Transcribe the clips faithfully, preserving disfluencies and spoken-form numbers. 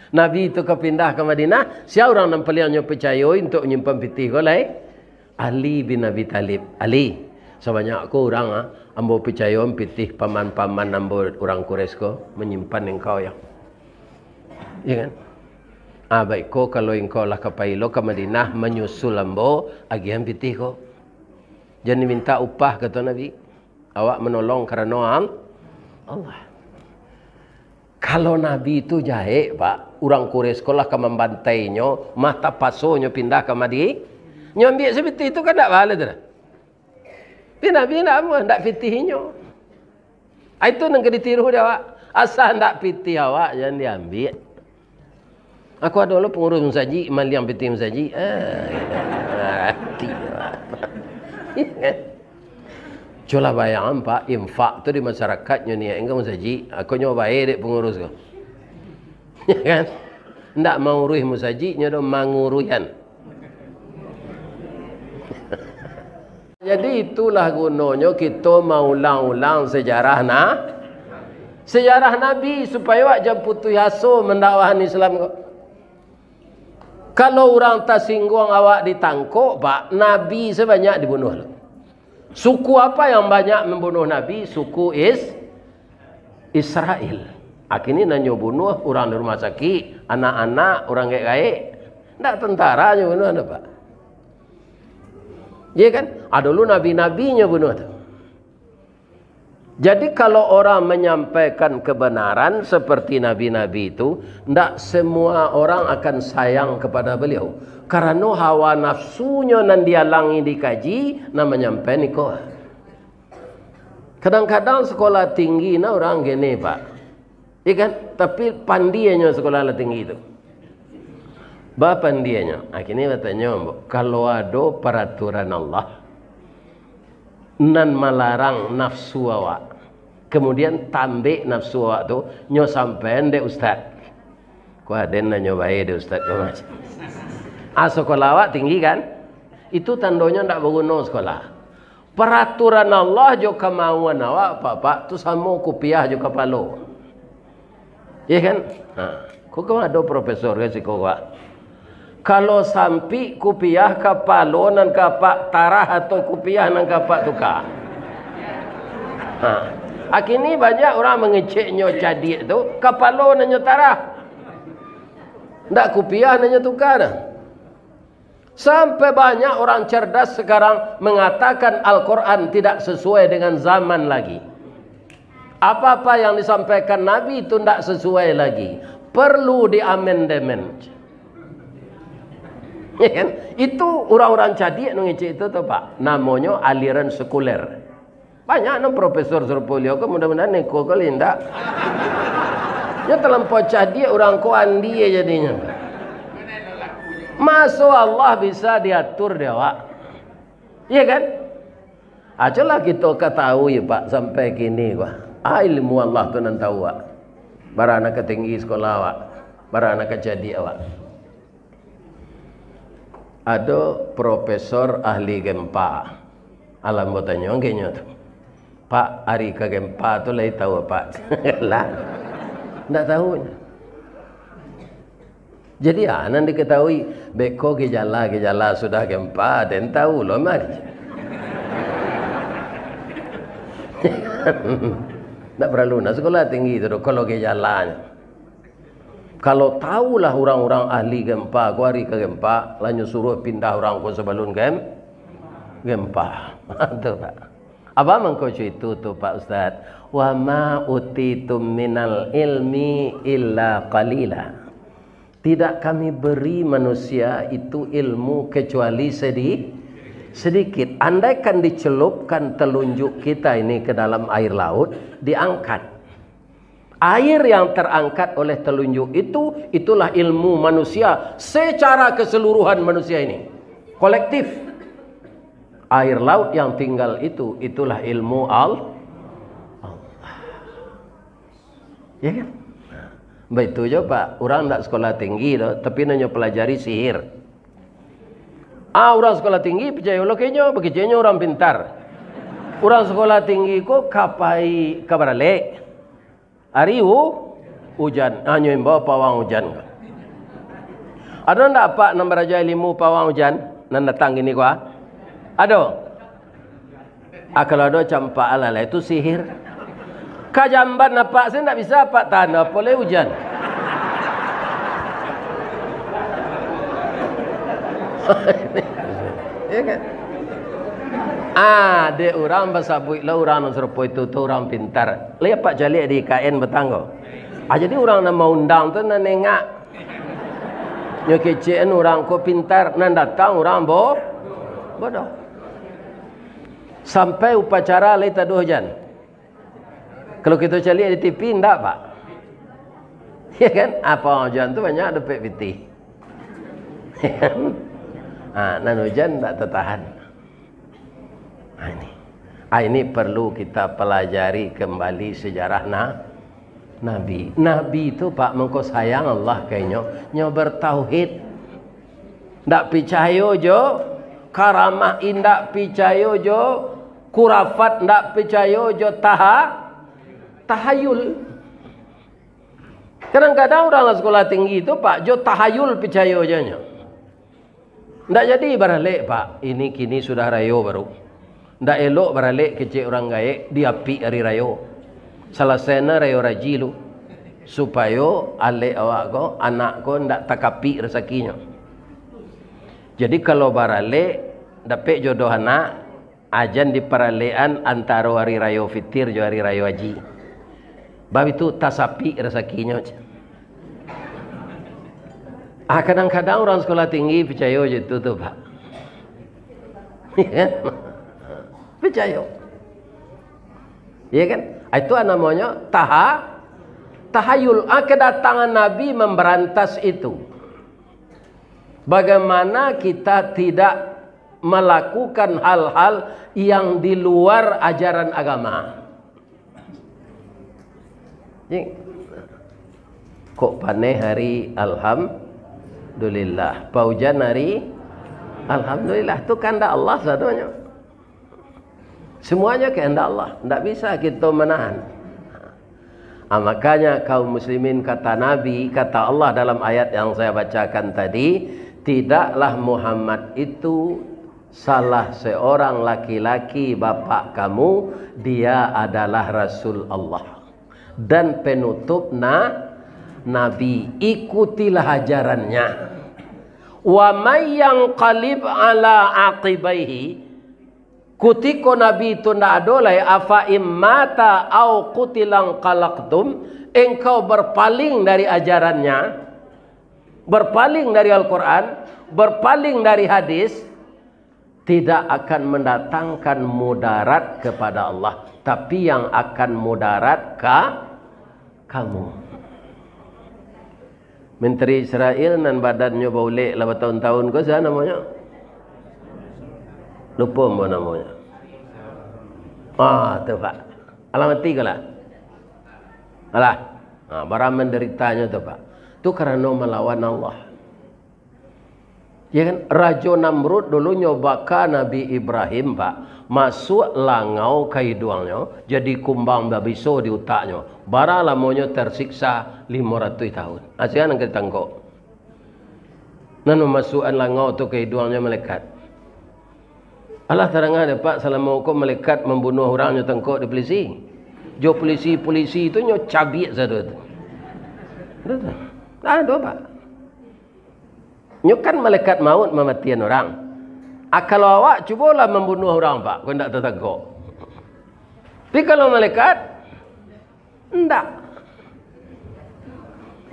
Nabi tu ka pindah ka Madinah, sia urang nan paliang nyo picayo untuak manyimpan pitih ko lai? Ali bin Abi Thalib. "Ali, sabanyak ko urang, ah, ambo picayo pitih paman-paman ambo urang Quraisy ko manyimpan engkau, yo." Iyo kan? "Ah, baik ko, kalau engkau lah ka pai lo ka Madinah manyusul ambo, agiahan pitih ko. Jan dimintak upah," kato Nabi. "Awak manolong karano Al-, Allah." Kalau Nabi tu jahek, Pak, urang Quraisy ko lah ka mambantai nyo, mah tapaso nyo pindah ka Madi-, nyo ambiak se pitih tu kan ndak baa tu dah. Tapi Nabi ndak amuah, ndak pitih inyo. Ah, itu nan ka ditiru dek awak. Asa ndak pitih awak, jan diambiak. Aku ado lo pangurus masajik, maliang pitih masajik. Ah, hati. Cubolah bayangkan, Pak, infak tu di masyarakat nyo niaik ka masajik, aku nyo bae dek pangurus ko. Ya kan? Ndak manguruih masajik nyo do, manguruihan. Jadi, itulah gunonyo kito maulang-ulang sejarah na-, sejarah Nabi, supayo awak jan putuih aso mandakwahan Islam ko. Kalau urang tasingguang awak ditangkok, Pak, Nabi sabanyak dibunuah lo. Suku apa yang banyak mambunuah Nabi? Suku Is-, Israel. Akhirnyo nan nyo bunuah urang di rumah sakik, anak-anak, urang gaek-gaek. Ndak tentara nyo bunuah, ndak, Pak? Iya kan? Ado lo nabi-nabi nyo bunuah tu. Jadi, kalau orang manyampaikan kebenaran seperti nabi-nabi itu, ndak semua orang akan sayang kepada beliau. Karano hawa nafsunyo nan dialangi dikaji, nan manyampaian iko. Kadang-kadang sekolah tinggi nah urang gini, Pak. Iya kan? Tapi pandianyo sekolah lah tinggi tu. Bapandianyo. Akhirnyo batanyo, "Kalau ado paraturan Allah nan malarang nafsu awak, kemudian tambek nafsu awak tu, nyo sampaian dek ustaz." Ko aden nan nyo bae dek ustaz ko, Mas. Ah, sekolah awak tinggi kan? Itu tandonyo ndak baguno sekolah. Paraturan Allah jo kamauan awak, Pak, Pak, tu samo kupiah jo kapalo. Iya kan? Ha. Ko kan ado profesor ka siko, Pak. Kalau sampik kupiah, kapalo nan ka Apak tarah atau kupiah nan ka Apak tuka? Ha. Akhirnyo banyak urang mangeceknyo cadiak tu, kapalo nan nyo tarah. Ndak kupiah nan nyo tuka doh. Sampai banyak orang cerdas sekarang mengatakan Al-Quran tidak sesuai dengan zaman lagi. Apa-apa yang disampaikan Nabi itu ndak sesuai lagi. Perlu di-amandemen. Ya kan? Itu urang-urang cadiak nan ngecek itu tu, Pak. Namonyo aliran sekuler. Banyak nan profesor sarupo baliau ko, mudah-mudahan iko ko indak. Nyo talampau cadiak urang ko, andia jadinyo. Maso Allah bisa diatur dek awak. Iya kan? Acolah kito katahui, Pak, sampai kini, Pak. Ah, ilmu Allah tu nan tahu, Pak. Bara nan ka tinggi sekolah awak, bara nan ka cadiak awak. Ado profesor ahli gempa. Alah ambo tanyo ka inyo tu, "Pak, ari ka gempa tu lai tahu, Pak?" Lah, ndak tahu. Jadi, ah, nan diketahui, beko gejala-gejala sudah gempa, den tahu lo mah. Ndak paralu nak sekolah tinggi tu doh, kalau gejalanyo. Kalau tahulah urang-urang ahli gempa, ko ari ka gempa, lah nyo suruah pindah urang ko sabalun gem-, gempa. Tu, Pak. Apo mangko itu tu, Pak Ustaz? "Wa ma utitum minal ilmi illa qalila." Tidak Kami beri manusia itu ilmu kecuali sedi-, sedikit. Andaikan dicelupkan telunjuk kita ini ke dalam air laut, diangkat. Air yang terangkat oleh telunjuk itu, itulah ilmu manusia secara keseluruhan manusia ini. Kolektif. Air laut yang tinggal itu, itulah ilmu Al-, Allah. Ya kan? Baitu jo, Pak. Urang ndak sekolah tinggi doh, tapi nan nyo pelajari sihir. Ah, urang sekolah tinggi, picayo lo ka inyo, bakeceknyo urang pintar. Urang sekolah tinggi ko ka pai ka baralek. Ari u-, ujan, ah, nyo imbau pawang ujan. Ado ndak apak nan baraja ilimu pawang ujan, nan datang kini ko? Ado? Ah, kalau ado, campak alah lah, itu sihir. Ka jamban apak se ndak bisa apak tahan, apo lai ujan. Ya kan? Ah, dek urang basabuik lah urang nan sarupo itu tu urang pintar. Lai apak caliak di I K N batang ko. Ah, jadi urang nan maundang tu nan nengak. Nyo kecekan urang ko pintar, nan datang urang bo-, bodoh. Sampai upacara lai taduah ujan. Kalau kito caliak di T V, ndak, Pak? Ya kan? Apo ujan tu banyak dapek pitih. Ya kan? Ah, nan ujan ndak tatahan. Ah, ini. Ah, ini perlu kita pelajari kembali sejarah na-, Nabi. Nabi tu, Pak, mangko sayang Allah ka inyo, nyo bertauhid. Ndak picayo jo karamah, indak picayo jo kurafat, ndak picayo jo taha-, tahayul. Kadang-kadang urang lah sekolah tinggi tu, Pak, jo tahayul picayo jo nyo. Ndak jadi baralek, Pak. Ini kini sudah rayo baru. Ndak elok baralek kecek urang gaek di apik ari rayo. Salasai na rayo raji lu. Supayo alek awak ko, anak ko ndak takapik rasakinyo. Jadi kalau baralek, dapek jodoh anak, ajan diparalekan antaro ari rayo fitir jo ari rayo haji. Bab itu tasapik rasakinyo. Ah, kadang-kadang urang sekolah tinggi picayo je tu, tu, Pak. Ya kan? Picayo. Ya kan? Ah, itu namonyo taha-, tahayul. Ah, kedatangan Nabi memberantas itu. Bagaimana kita tidak melakukan hal-hal yang di luar ajaran agama? Jing. Kok paneh hari, alhamdulillah. Paujan hari, alhamdulillah. Tu kandak Allah sadonyo. Semuanya kehendak Allah. Ndak bisa kita menahan. Ah, makanya kaum muslimin, kata Nabi, kata Allah dalam ayat yang saya bacakan tadi, "Tidaklah Muhammad itu salah seorang laki-laki bapak kamu, dia adalah Rasul Allah dan penutup na-, Nabi. Ikutilah ajarannya. Wa may yanqalib ala aqibaihi," Kutiko Nabi tu ndak ado lai, "afa immata au qutilang qalaktum," engkau berpaling dari ajarannya, berpaling dari Al-Quran, berpaling dari hadis, tidak akan mendatangkan mudarat kepada Allah, tapi yang akan mudarat ka kamu. Menteri Israel nan badannyo baulek lah batahun-tahun ko, sia namonyo? Lupo ambo namonyo. Ah, tu, Pak. Alah mati ko lah? Alah. Ah, bara manderitanyo tu, Pak. Tu karano malawan Allah. Ya kan? Rajo Namrud dulu nyo baka Nabi Ibrahim, Pak. Masuak langau ka iduangnyo, jadi kumbang babiso di utaknyo. Bara lamonyo tersiksa? Limo ratuih tahun. Asia nan ka ditangkok. Nan mamasuakan langau tu ka iduangnyo malaikat. Alah tarangah dek, Pak, salamo ko malaikat mambunuah urang nyo tangkok di polisi. Jo polisi-polisi tu nyo cabiak sado tu. Ado tu. Ado, Pak. Nyo kan malaikat maut mamatian urang. Ah, kalau awak, cubolah mambunuah urang, Pak, kok indak tatangkok. Tapi kalau malaikat, indak.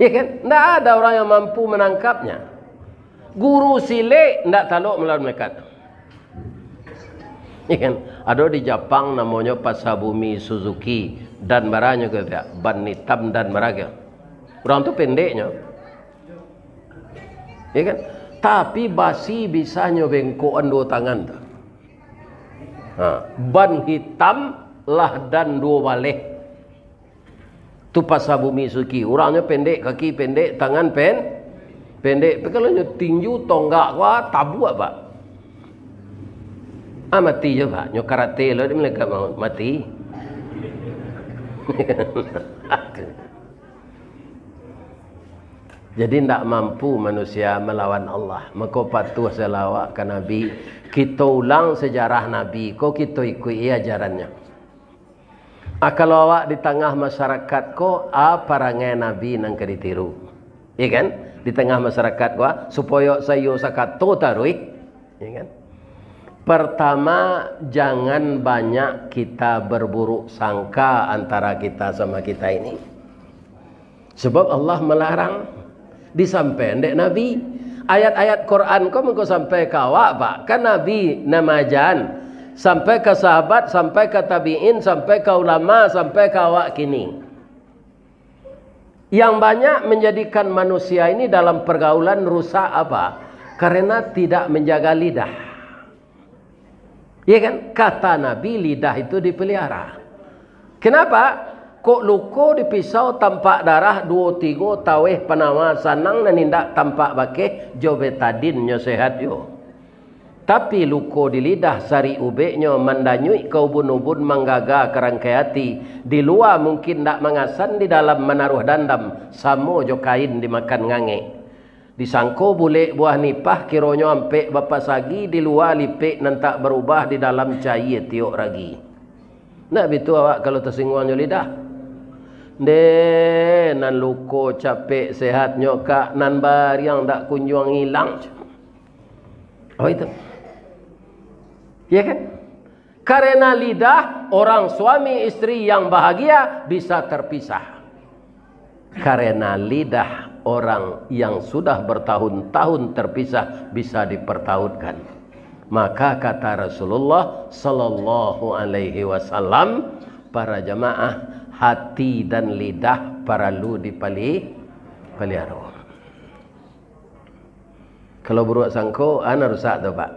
Ya kan? Indak ada orang yang mampu menangkapnya. Guru silek indak talok malawan malaikat. Ya kan? Ado di Japang namonyo Pasabumi Suzuki, dan baranyo ke, ban itam dan bara ke. Urang tu pendeknyo. Ya kan? Tapi basi bisa nyo bengkokan duo tangan tu. Ha, ban hitam lah dan duo baleh. Tu Pasabumi Suzuki. Urangnyo pendek, kaki pendek, tangan pen-, pendek. Tapi kalau nyo tinju, tonggak ko, ah, tabuak, Pak. Ah, mati je, Pak. Nyo karate lo, dia malaikat maut. Mati. Jadi, ndak mampu manusia malawan Allah. Mako, patuah salawat ka Nabi. Kito ulang sejarah Nabi ko, kito ikuik ajarannyo. Ah, kalau awak di tangah masyarakat ko, a parangai Nabi nan ka ditiru. Iya kan? Di tangah masyarakat ko, ah, supayo saiyo sakato taruih. Iya kan? Pertama, jangan banyak kita berburuk sangka antara kita sama kita ini. Sebab Allah melarang, disampaikan dek Nabi. Ayat-ayat Quran ko mangko sampai ka awak, Pak. Kan Nabi nan maajan, sampai ka sahabat, sampai ka tabiin, sampai ka ulama, sampai ka awak kini. Yang banyak menjadikan manusia ini dalam pergaulan rusak apa? Karena tidak menjaga lidah. Iya kan? Kata Nabi, lidah itu dipelihara. Kenapa? Kok luko di pisau tampak darah, duo tigo taweh panawa, sanang nan indak tampak bakeh, jo betadin nyo sehat juo. Tapi luko di lidah, sarik ubeknyo mandanyuik ka ubun-ubun, manggaga ka rangkai ati. Di lua mungkin ndak mangasan, di dalam manaruah dandam, samo jo kain dimakan ngangek. Disangko bulek buah nipah, kironyo ampek bapasagi, di lua lipek nan tak barubah, di dalam cayie tiok ragi. Ndak bitu awak kalau tasingguang jo lidah? Ndeh, nan luko capek sehatnyo, Kak, nan bariang ndak kunjuang ilang. Oh, itu. Ya kan? Karena lidah, orang suami istri yang bahagia bisa terpisah. Karena lidah, orang yang sudah bertahun-tahun terpisah bisa dipertautkan. Maka kata Rasulullah sallallahu alaihi wasallam, para jamaah, hati dan lidah paralu dipali-, paliharo. Kalau buruak sangko, a nan rusak tu, Pak?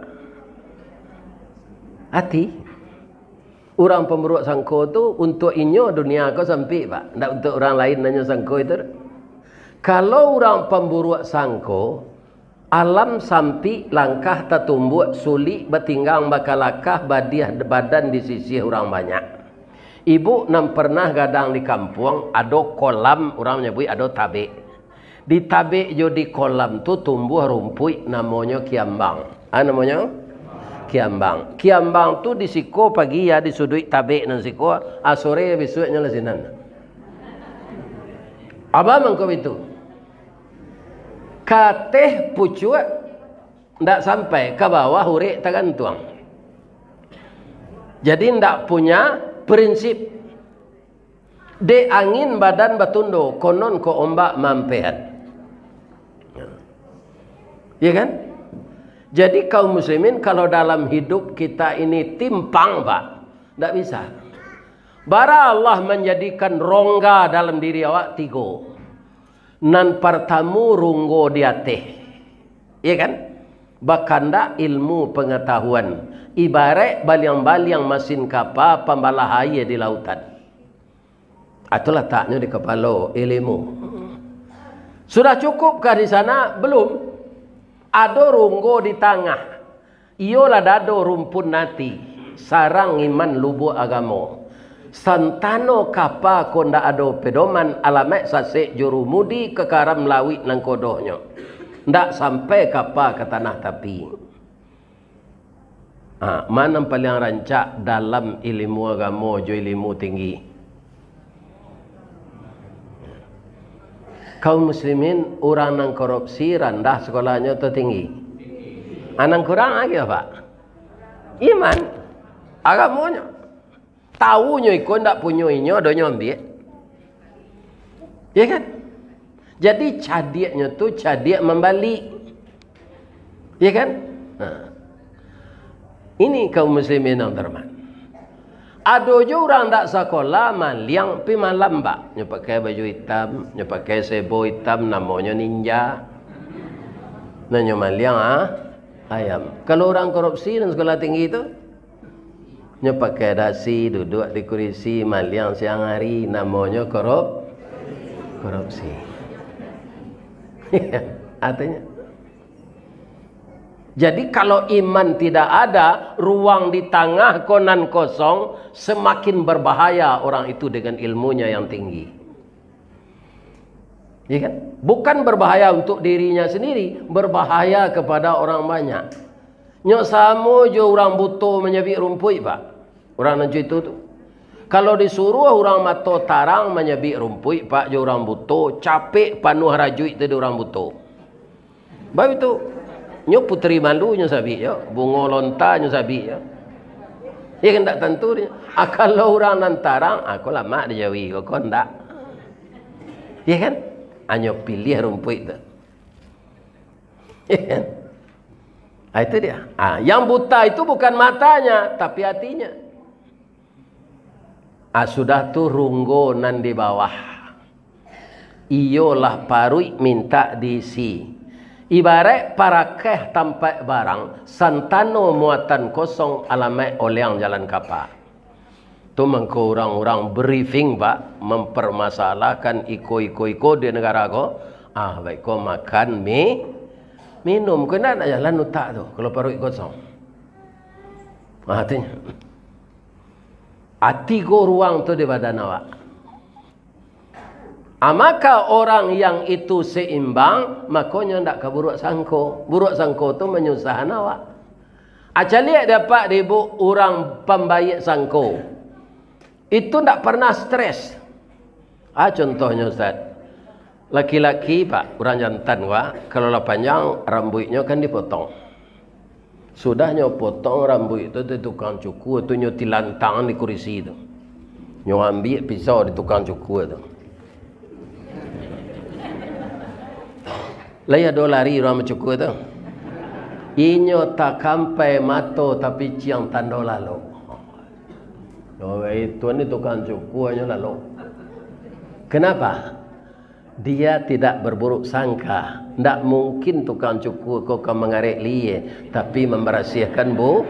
Ati. Urang pamburuak sangko tu, untuak inyo dunia ko sampik, Pak. Ndak untuak urang lain nan nyo sangko itu. Kalau urang pamburuak sangko, alam sampik, langkah tatumbuak, sulik batinggang bakalakah, badiah badan disisiah urang banyak. Ibuk nan pernah gadang di kampuang, ado kolam, urang manyabuik ado tabek. Di tabek jo di kolam tu tumbuah rumpuik, namonyo kiambang. A, namonyo? Kiambang. Kiambang tu di siko pagi, ya, di suduik tabek nan siko, a, sore bisuaknyo lah sinan. Aba mangko itu. Kateh pucuak, ndak sampai, ka bawah urek tagantuang. Jadi, ndak punya prinsip. Dek angin badan batundo, konon ko ombak maampehan. Ya kan? Jadi, kaum muslimin, kalau dalam hidup kita ini timpang, Pak, ndak bisa. Bara Allah manjadikan rongga dalam diri awak tigo. Nan partamo, ronggo di ateh. Iya kan? Bakandak ilmu pangatahuan, ibaraik baliang-baliang masin kapa pambalah aia di lautan. Atau lataknyo di kapalo, ilimu. Sudah cukupkah di sana? Belum. Ado ronggo di tangah. Iyolah dado rumpun ati, sarang iman lubuak agamo. Santano kapa ko ndak ado pedoman, alamaik sasek jurumudi, kakaram lawik nan kodohnyo. Ndak sampai kapa ka tanah tapi. Ha, ma nan paliang rancak dalam ilimu agamo jo ilimu tinggi? Kaum muslimin, urang nan korupsi randah sakolahnyo atau tinggi? A, nan kurang lagi, Pak? Iman, agamonyo. Taunyo iko ndak punyo inyo, adonyo ambiak. Ya kan? Jadi, cadiaknyo tu cadiak mambalik. Ya kan? Nah. Ini kaum muslimin yang terhormat. Ado jo urang ndak sakolah, maliang pi malam, Pak. Nyo pakai baju itam, nyo pakai sebo itam, namonyo ninja. Nah, nyo maliang, ah, ayam. Kalau urang korupsi nan sakolah tinggi tu, nyo pakai dasi, duduak di kurisi, maliang siang hari, namonyo korup-, korupsi. Artinya, jadi, kalau iman tidak ada, ruang di tangah ko nan kosong, semakin berbahaya orang itu dengan ilmunya yang tinggi. Iya kan? Bukan berbahaya untuk dirinya sendiri, berbahaya kepada orang banyak. Nyo samo jo urang buto manyabik rumpuik, Pak. Urang nan cuitu tu. Kalau disuruah urang mato tarang manyabik rumpuik, Pak, jo urang buto, capek panuah rajuik tu di urang buto. Baik tu. Nyo puteri malu nyo sabik yo, bungo lonta nyo sabik yo. Ya kan, ndak tantu dia. Ah, kalau urang nan tarang, ah, ko lamak dijawi, ko, ko ndak. Ya kan? Hanyo pilih rumpuik tu. Ya kan? Ah, itu dia. Ah, yang buta itu bukan matanya, tapi hatinya. Ah, sudah tu runggo nan di bawah. Iyolah paruik mintak diisi. Ibaraik parakeh tampaik barang, santano muatan kosong alamaik oleang jalan kapa. Tu mangko urang-urang briefing, Pak, mamparmasalahkan iko, iko, iko di nagara ko. Ah, baik ko makan mi, minum. Ko indak nak jalan utak tu, kalau paruik kosong. Ah, tu. Ati ko ruang tu di badan awak. Ah, maka orang yang itu seimbang, makonyo ndak ka buruak sangko. Buruak sangko tu manyusahan awak. Ah, caliak dapek di ibu urang pambayik sangko. Itu ndak pernah stres. Ah, contohnyo, Ustaz. Laki-laki, Pak, urang jantan, Pak, kalau lah panjang, rambuiknyo kan dipotong. Sudah nyo potong rambuik tu, tu tukang cukur tu nyo tilantang di kurisi tu. Nyo ambiak pisau di tukang cukur tu. Lai ado lari urang bacukur tu. Inyo takampai mato tapiciang tando lalok. Oh, itu ni tukang cukur nyo lalok. Kenapa? Dia tidak berburuk sangka. Ndak mungkin tukang cukur ko ka mangarek lihia, tapi mambarasiahkan bu-,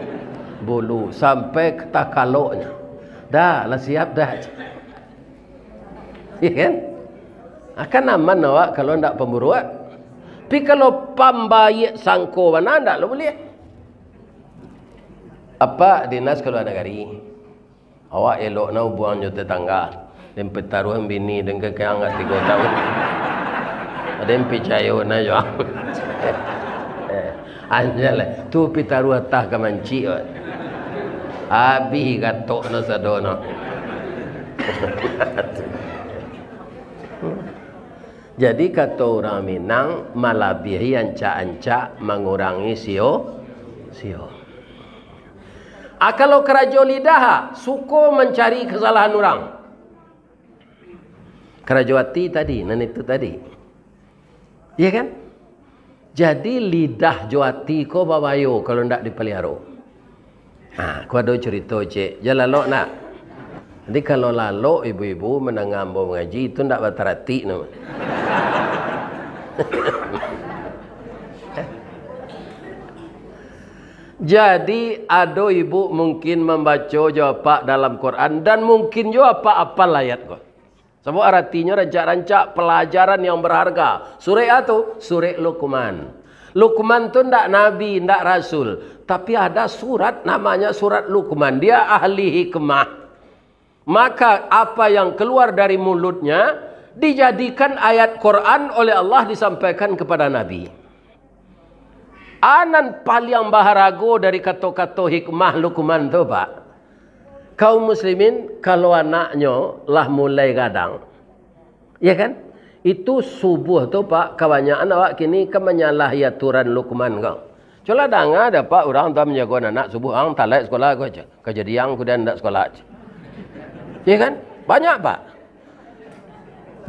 bulu sampai ka takaloknyo. Dah, lah siap dah. Iya kan? Akan aman awak kalau ndak pamburuak. Tapi kalau pambayik sangko bana, ndak lo buliah. Apak dinas ka lua nagari. Awak elok na ubuang jo tetangga. Den pitaruah bini den ka kiang ka tigo taun. Den picayo na jo. Eh, anjal, tu pitaruah tah ka mancik, wak. Abih gatok na sado na. Jadi, kato urang Minang, malabiahi ancak-ancak, mangurangi sio-sio. Ah, kalau karajo lidah, ah, suko mancari kasalahan urang. Karajo ati tadi, nan itu tadi. Iya kan? Jadi, lidah jo ati ko babayo kalau ndak dipaliaro. Ha, ko ado curito, cek. Jan lalok nak. Jadi, kalau lalok ibu-ibu mandanga ambo mangaji, itu ndak bataratik namonyo. Jadi, ado ibu mungkin mambaco jo apak dalam Quran, dan mungkin jo apak apal ayat ko. Sabab aratinyo rancak-rancak palajaran yang berharga. Surek a tu? Surek Luqman. Luqman tu ndak nabi, ndak rasul. Tapi ada surat namanya surat Luqman. Dia ahli hikmah. Maka apa yang keluar dari mulutnya dijadikan ayat Quran oleh Allah disampaikan kepada Nabi. A nan paliang baharago dari kato-kato hikmah Luqman tu, Pak. Kaum muslimin, kalau anaknyo lah mulai gadang, ya kan? Itu subuh tu, Pak, kabanyakan awak kini kan manyalahi aturan Luqman ko. Cubolah danga dapek urang tu manjago anak subuh, ang talaik sekolah ko, cek. Kajadian kudian ndak sekolah, cek. Ya kan? Banyak, Pak.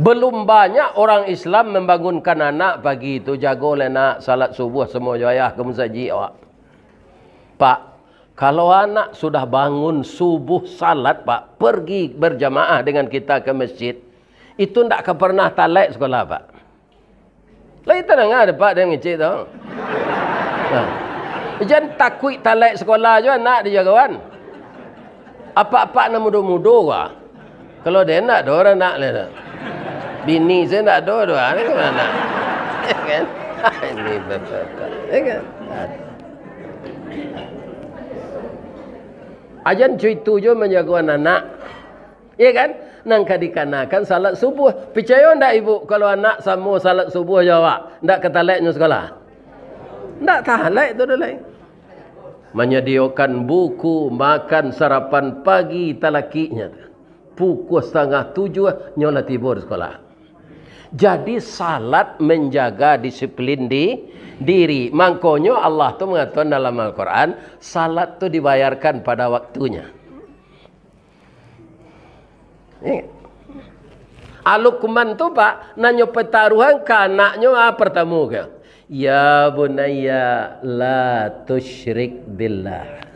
Belum banyak orang Islam membangunkan anak pagi tu, "Jagolah, nak, salat subuh samo jo ayah ka musajik awak." Pak, kalau anak sudah bangun subuh salat, Pak, pergi berjamaah dengan kita ke masjid, itu ndak ka pernah talaik sekolah, Pak. Lai tadanga dapek den ngecek tu. Nah. Jan takuik talaik sekolah jo anak dijagoan. Apak-apak nan mudo-mudo ko. Kalau den ndak ado anak lai tu. Bini se ndak ado, ado anak ka ma? Kan? Ini bapak-bapak. Ya kan? Ajan cuitu jo manjagoan anak. Ya kan? Nan ka dikanakan salat subuah. Picayo ndak ibu, kalau anak samo salat subuah jo awak, ndak ka taleknyo sakolah? Ndak talek tu doh lai. Manyadiakan buku, makan, sarapan pagi talakiknyo tu. Pukua satangah tujuah, nyo lah tibo di sakolah. Jadi, salat manjaga disiplin di diri. Mangkonyo Allah tu mangatokan dalam Al-Quran, salat tu dibayarkan pada waktunya. Ingat. Lukman tu, Pak, nan nyo pataruahan ka anaknyo, ah, partamo ka, "Ya bunayya, la tusyrik billah."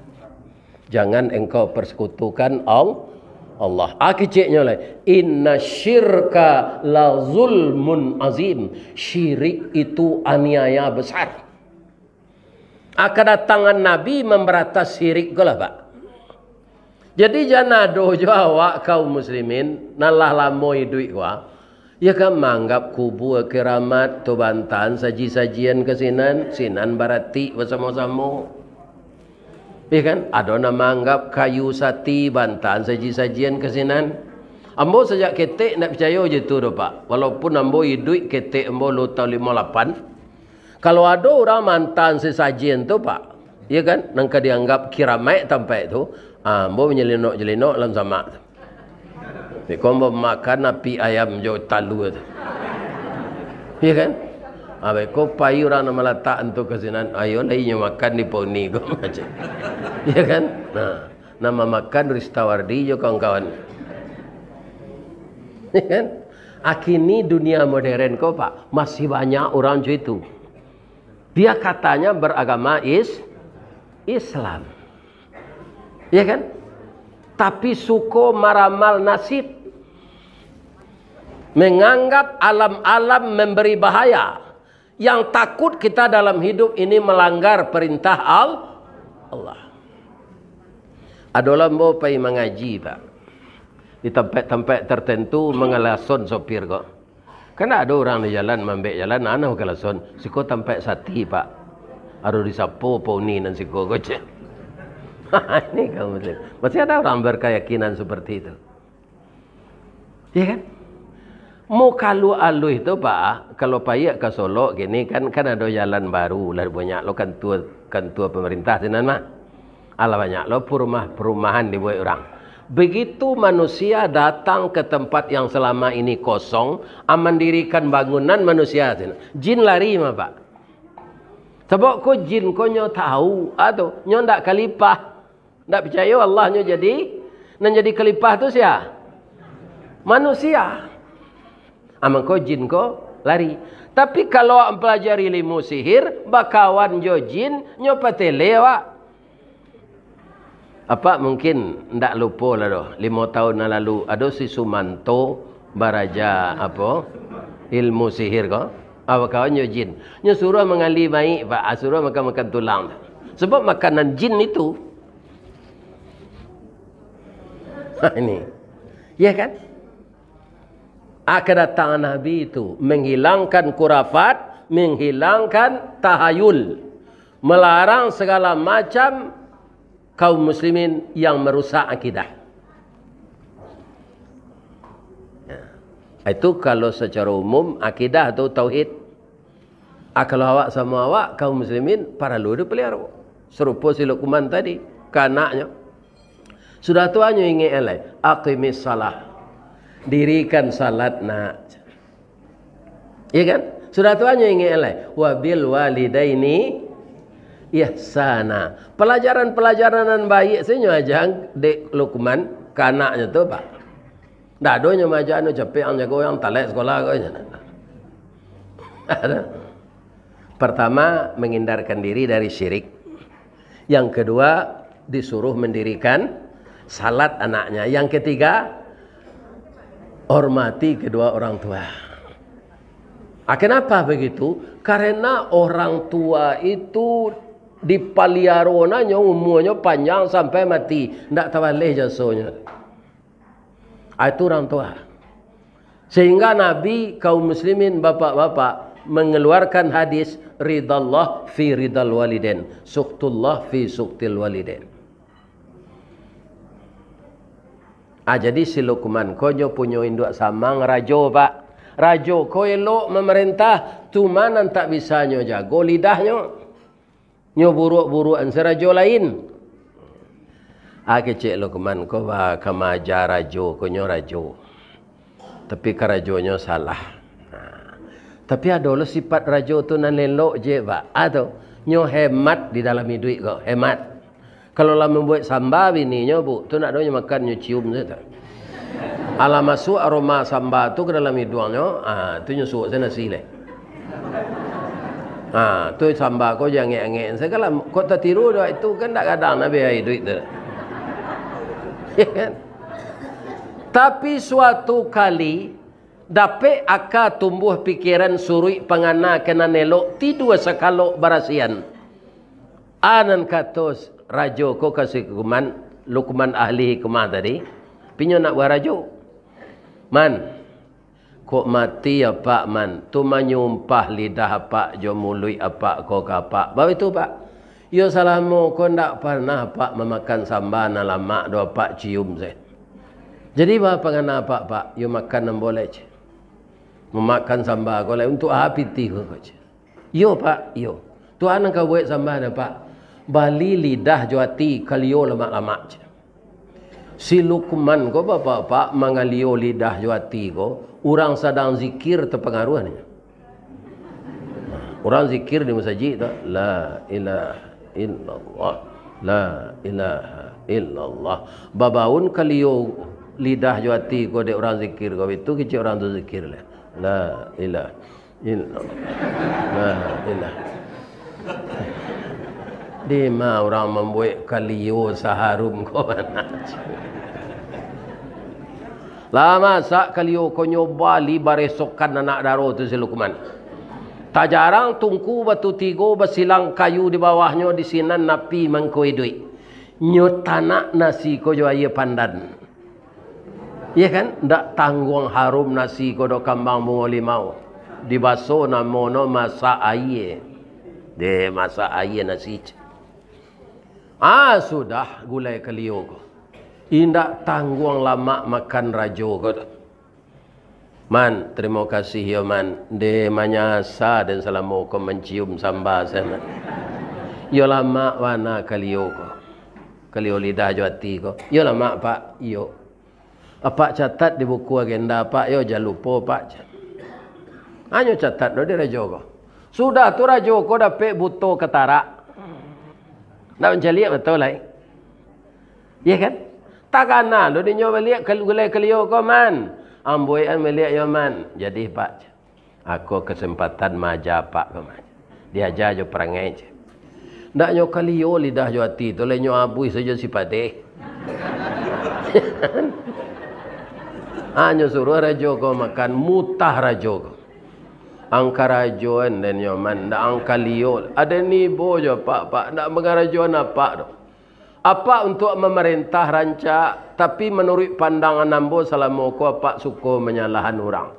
Jangan engkau persekutukan Al-, Allah. Ah, keceknyo lai, "Inna syirka la zulmun azim." Syirik itu aniaya besar. Ah, kadatangan Nabi mambarantas syirik ko lah, Pak. Jadi, jan ado jo awak kaum muslimin, nan lah lamo iduik ko, ah, ya kan, manganggap kubua kiramat tu bantahan saji-sajian ka sinan, sinan baratik basamo-samo. Ya kan, ado nan manganggap kayu sati bantahan saji-sajian ka sinan. Ambo sajak ketek ndak picayo jo itu doh, Pak. Walaupun ambo iduik ketek ambo lo taun limo lapan, kalau ado urang maantaan sasajian tu, Pak, ya kan, nan ka dianggap kiramaik tampek tu, ah, ambo manyalinok-jalinok lam samak tu. Beko ambo makan api ayam jo talua tu. Ya kan? Ah, beko pai urang nan malatak tu ka sinan, "Ayo lah inyo makan di poni ko," macam. Ya kan? Nah, nan mamakan Ristawardi jo kawan-kawan. Ya kan? Ah, kini dunia modern ko, Pak, masih banyak urang macam itu. Dia katanya beragama is-, Islam. Ya kan? Tapi suko maramal nasib. Menganggap alam-alam memberi bahaya. Yang takut kita dalam hidup ini melanggar perintah Al-, Allah. Ado lah ambo pai mangaji, Pak. Di tampek-tampek tertentu mangalason sopir ko. Kan ado urang di jalan, maambek jalan, nah, kalason, "Siko tampek sati, Pak. Harus disapo poni nan siko ko," cek. Ini kaum muslim. Masih ada orang berkeyakinan seperti itu. Ya kan? Mukalu aluih tu, Pak, kalau paiak ka Solok kini kan, kan ado jalan baru lah, banyak lo kantua, kantua pemerintah sinan mah. Alah, banyak lo perumah-, perumahan dibuek urang. Begitu manusia datang ke tempat yang selama ini kosong, ah, mandirikan bangunan manusia, jin lari mah, Pak. Sabab ko jin ko nyo tahu, ah, tu, nyo ndak kalipah. Ndak picayo Allah nyo jadi, nan jadi kalipah tu sia? Manusia. Ah, mangko jin ko lari. Tapi kalau awak mempelajari ilmu sihir, bakawan jo jin, nyo patele awak. Apak mungkin ndak lupo lah doh, limo taun nan lalu, ado si Sumanto baraja apo, ilmu sihir ko, ah, bakawan jo jin. Nyo suruah mangali maik, Pak, ah, suruah makan-makan tulang. Sebab makanan jin itu. Ha, ini. Ya kan? Ah, kedatangan Nabi itu menghilangkan kurafat, menghilangkan tahayul, melarang segala macam kaum muslimin yang merusak akidah. Ya. Itu kalau secara umum akidah atau tauhid. Ah, kalau awak samo awak, kaum muslimin, paralu dipeliharo. Sarupo si Luqman tadi, ka anaknyo. Sudah tu anyo ingek lai, "Aqimis salah." Dirikan salat, nak. Iya kan? Sudah tu anyo ingek lai, "Wa bil walidaini ihsana." Pelajaran-pelajaran nan baik sajo nyo aja dek Luqman ka anaknyo tu, Pak. Ndak ado nyo maaja anu capek ang jago yang talek sekolah ko nyo. Ada. Pertama, menghindarkan diri dari syirik. Yang kedua, disuruh mendirikan salat anaknya. Yang ketiga, hormati kedua orang tua. Ah, kenapa begitu? Karena orang tua itu dipaliaro nanyo, umuanyo panjang sampai mati, ndak tabaleh jasonyo. Ah, itu orang tua. Sehingga Nabi, kaum muslimin, bapak-bapak, mengeluarkan hadis, "Ridallah fi ridal waliden, suktullah fi suktil waliden." Ah, jadi si Lukman ko nyo punyo induak samang rajo, Pak. Rajo ko elok mamarentah, cuma nan tak bisa nyo jago lidahnyo. Nyo buruak-buruakan se rajo lain. Ah, kecek Lukman ko ba-, ka maaja rajo ko nyo rajo. Tapi karajonyo salah. Nah, tapi ado lo sifat rajo tu nan elok je, Pak. Ah, tu. Nyo hemat di dalam iduik ko, hemat. Kalau lah mambuek samba bininyo, Bu, tu nak donyo makan, nyo cium sajo tu. Alah masuak aroma samba tu ka dalam iduangnyo, ah, tu nyo suok sajo nasi lai. Ah, tu samba ko jan angek-angek. Sagalo kok tatiru doh itu kan dak gadang abih iduik tu. Ya kan? Tapi suatu kali, dapek aka tumbuah pikiran suruik pangana ka nan elok, tidua sakalok barasian. A nan kato rajo ko ka si Lukman, Lukman ahli hikmah tadi, pinyo nak buah rajo. Man, kok mati apak, Man, tu manyumpah lidah apak jo muluik apak ko ka apak. Baitu, Pak. Iyo salamo ko ndak parnah apak mamakan samba nan lamak do apak cium se. Jadi, ba pangana apak, Pak? Iyo makan ambo lai, ceh. Mamakan samba ko lai, untuak a pitih ko, ceh. Iyo, Pak, iyo. Tu a nan ka buek samba nyo, Pak. Bali lidah jo ati, kalio lamak-lamak, ceh. Si Lukman ko, Bapak-bapak, mangalio lidah jo ati ko, urang sadang zikir tapangaruah nyo. Urang zikir di masajik tu, "La ilaha illallah, la ilaha illallah." Babaun kalio lidah jo ati ko dek urang zikir ko, itu kecek urang tu zikir lah. La ilaha illallah, la ilaha. Dima urang mambuek kalio saharum ko bana. Lah masak kalio ko nyo bali baresokan anak daro tu si Lukman. Tajarang tungku batu tigo, basilang kayu di bawahnyo, di sinan api mangko iduik. Nyo tanak nasi ko jo aia pandan. Iya kan? Ndak tangguang harum nasi ko do kambang bungo limau. Dibaso namono masak aia. Deh, masak aia nasi. Ah, sudah gulai kalio ko. Indak tangguang lamak makan rajo ko tu. Man, tarimo kasih yo, Man. Deh, manyasa den salamo ko mancium samba se, Man. Yo lamak bana kalio ko. Kalio lidah jo ati ko. Yo lamak, Pak. Iyo. Apak catat di buku agenda, Pak, yo, jan lupo, Pak. Hanyo catat do di rajo ko. Sudah tu rajo ko dapek buto katarak. Ndak mancaliak mato lai. Iya kan? Takana do dinyo baliak kal-, gulai kalio ko, Man. Ambuikan baliak yo, Man. Jadi, Pak. Ako kasempatan maaja apak ko, Man. Diaja jo parangai, ceh. Ndak nyo kalio lidah jo ati tu, lai nyo abuih sajo si padeh. Hanyo suruah rajo ko makan, mutah rajo ko. Angka rajoan den nyo, Man, ndak angka lio. Aden ibo jo apak, Pak, ndak mangarajoan apak doh. Apak untuak mamarentah rancak, tapi manuruik pandangan ambo, salamo ko apak suko manyalahan urang.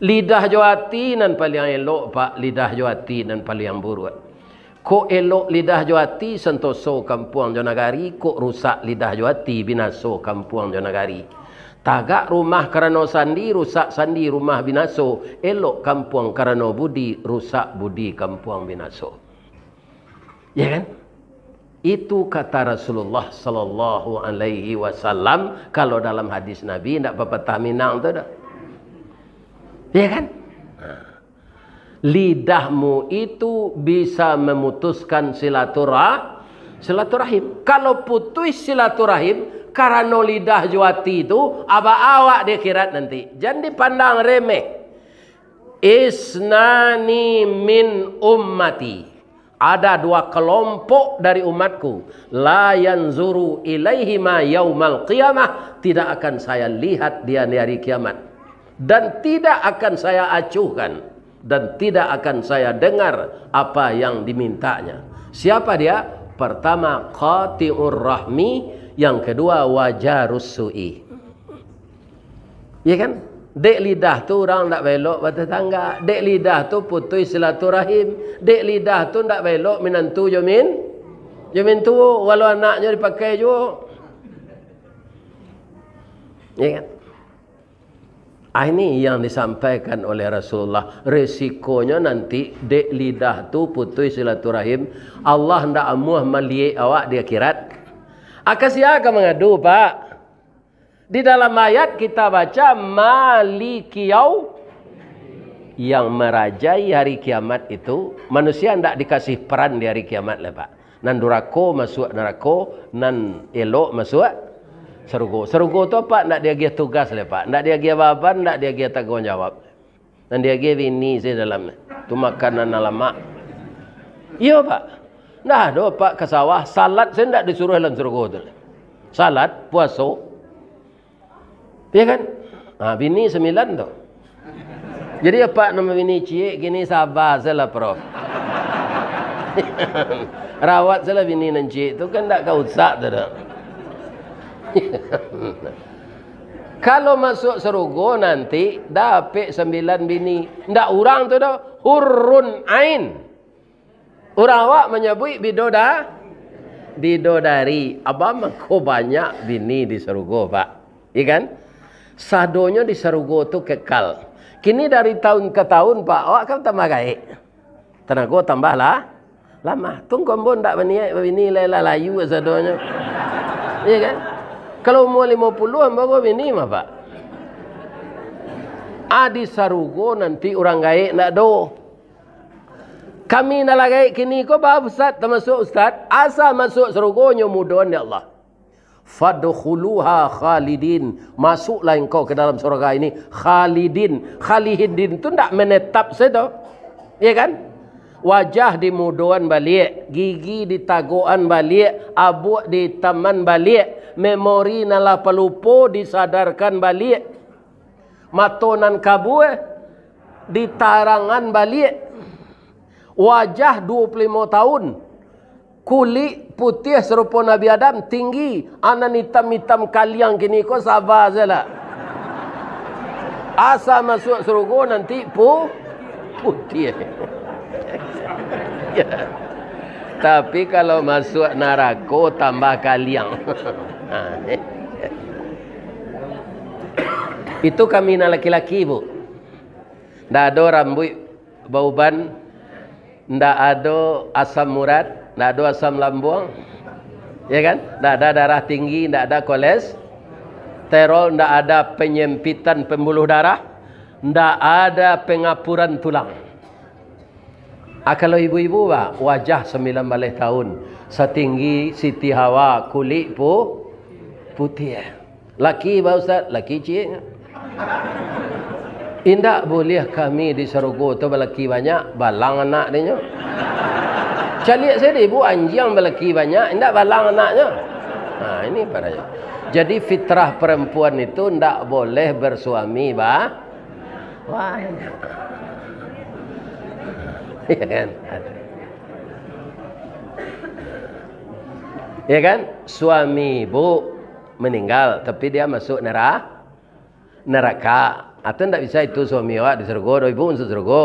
Lidah jo ati nan paliang elok, Pak, lidah jo ati nan paliang buruak. Kok elok lidah jo ati, santoso kampuang jo nagari, kok rusak lidah jo ati, binaso kampuang jo nagari. Tagak rumah karano sandi, rusak sandi rumah binaso, elok kampuang karano budi, rusak budi kampuang binaso. Ya kan? Itu kata Rasulullah sallallahu alaihi wasallam, kalau dalam hadis Nabi, ndak papatah Minang tu dah. Ya kan? Nah. Lidahmu itu bisa memutuskan silatura-, silaturahim. Kalau putus silaturahim, karano lidah jo ati tu, abak awak di akhirat nanti. Jan dipandang remeh. Isnani min ummati. Ada dua kelompok dari umatku. La yanzuru ilaihima yaumal qiyamah. Tidak akan saya lihat dia di hari kiamat. Dan tidak akan saya acuhkan. Dan tidak akan saya dengar apa yang dimintanya. Siapa dia? Pertama, qati'ur rahmi. Yang kedua, wajarus su'i. Ya kan? Dek lidah tu urang ndak baelok batatangga. Dek lidah tu putus silaturahim. Dek lidah tu ndak baelok minantu jo min-, jo mintuo. Walau anaknyo dipakai juo. Ya kan? Ah, ini yang disampaikan oleh Rasulullah. Resikonyo nanti dek lidah tu putus silaturahim. Allah ndak amuah maliek awak di akhirat. Aka sia ka mangadu, Pak? Di dalam ayat kita baca, "Maliki yau-," yang merajai hari kiamat itu, manusia ndak dikasih peran di hari kiamat lah, Pak. Nan durako masuak narako, nan elok masuak sarugo. Sarugo tu apak ndak diagiah tugas lai, Pak. Ndak diagiah baban, ndak diagiah tangguang jawab. Nan diagiah bini sajo dalam tu. Tu makanan nan lamak. Iyo, Pak. Ndak ado, Pak, ka sawah, salat sajo ndak disuruah dalam sarugo tu. Salat, puaso. Iyo kan? Ha, bini sambilan tu. Jadi, apak nan babini ciek kini saba sajolah, Prof. Rawat sajolah bini nan ciek tu, kan ndak ka usak tu doh. Kalau masuak sarugo nanti, dapek sambilan bini. Ndak urang tu doh, hurun ain. Urang awak manyabuik bidoda-, bidodari. Abah mangko banyak bini di sarugo, Pak. Iya kan? Sadonyo di sarugo tu kekal. Kini dari tahun ka tahun, Pak, awak kan tambah gaek. Tanago tambah lah, lamah. Tu ngko ambo ndak baniaik babini lai lah, layu sadonyo. Iya kan? Kalau umua limo puluah, ambo babini mah, Pak. Ah, di sarugo nanti urang gaek ndak do. Kami nan lah gaek kini ko, ba, Ustaz, tamasuak Ustaz, asa masuak sarugo nyo mudoan dek Allah. "Fadkhuluha khalidin." Masuklah engkau ke dalam surga ini khalidin. Khalidin tu ndak menetap sajo. Ya kan? Wajah dimudoan baliak, gigi ditagokan baliak, abuak diitaman baliak, memori nan lah palupo disadarkan baliak. Mato nan kabua ditarangan baliak. Wajah duo puluah limo tahun, kulik putiah sarupo Nabi Adam, tinggi, anan itam-itam kaliang kini ko saba sajolah. Asa masuak sarugo nanti pu-, putiah. Ya. Tapi kalau masuak narako tambah kaliang. Ha. Itu kami nan laki-laki, Bu. Ndak ado rambuik bauban, ndak ado asam urat, ndak ado asam lambung. Ya kan? Ndak ada darah tinggi, ndak ada kolesterol, ndak ada penyempitan pembuluh darah, ndak ada pengapuran tulang. Ah, kalau ibu-ibu, Pak, wajah sambilan baleh tahun, satinggi Siti Hawa, kulik pu-, putiah. Laki, Pak Ustaz, laki ciek. Indak buliah kami di sarugo tu balaki banyak, balang anak dinyo. Caliak sajo dek ibu, anjiang balaki banyak, indak balang anaknyo. Nah, ini padanya. Jadi fitrah perempuan itu ndak boleh bersuami ba-, banyak. Ya kan? Ya kan? Suami ibu meninggal, tapi dia masuk nera-, neraka. Atau ndak bisa itu suami awak di surga, doh ibu masuk surga.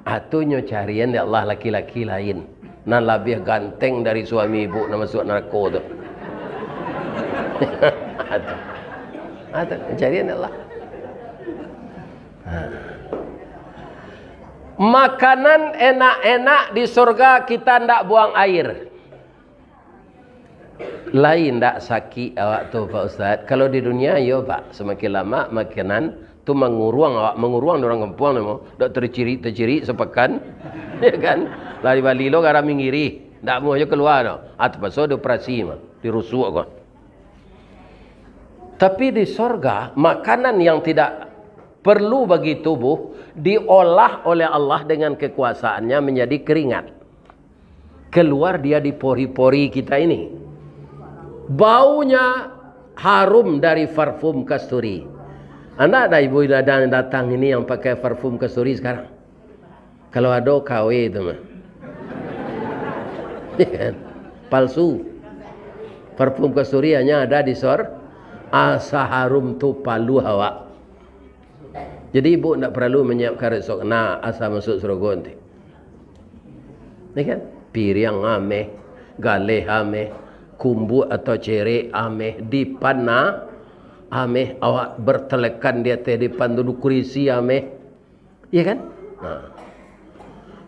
Atau nyo carian dek Allah laki-laki lain. Nan labiah ganteng dari suami ibu nan masuk neraka tu. Atau, atau carian dek Allah. Ha. Makanan enak-enak di surga kita ndak buang air. Lai ndak sakik awak tu, Pak Ustaz? Kalau di dunia, iyo, Pak. Semakin lama, makanan tu manguruang awak, manguruang dek urang kampuang namo. Ndak tacirik-tacirik sapakan, ya kan? Lah dibali lo garam minggiri, ndak amuah jo kalua do. Ah, tapaso dioperasi mah, dirusuak ko. Tapi di sorga, makanan yang tidak perlu bagi tubuh diolah oleh Allah dengan kekuasaannya menjadi keringat. Keluar dia di pori-pori kita ini. Baunya harum dari parfum kasturi. Anda ada ibu-ibu yang datang ini yang pakai parfum kasturi sekarang? Kalau ado, K W tu mah. Ya kan? Palsu. Parfum kasturi hanya ada di sor-, asa harum tu paluah awak. Jadi, ibu ndak paralu manyiapkan resok, nah, asa masuk surga nanti. Ya kan? Piriang ameh, galeh ameh, kumbuak atau cerek ameh, dipan na-, Ameh, awak bertelekan di ateh dipan tu, dukurisi ameh. Iya kan? Nah.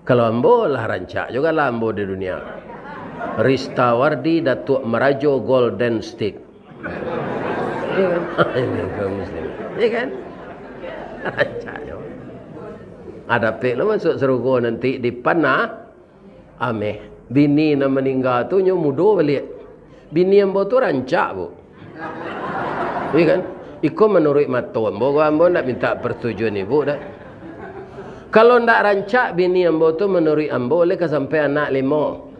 Kalau ambo lah rancak juga lah ambo di dunia. Rista Wardi, Datuk Merajo, Golden Stick. Iya kan? Ini kaum muslim. Iya kan? Rancak juga. Ada pek lo masuk sarugo nanti dipan nah. Ameh, bini nan maningga tu nyo mudo baliak. Bini ambo tu rancak, Bu. Iya kan? Iko manuruik mato ambo, ko ambo ndak minta persetujuan ibu dah. Kalau ndak rancak bini ambo tu, manuruik ambo, lai ka sampai anak limo.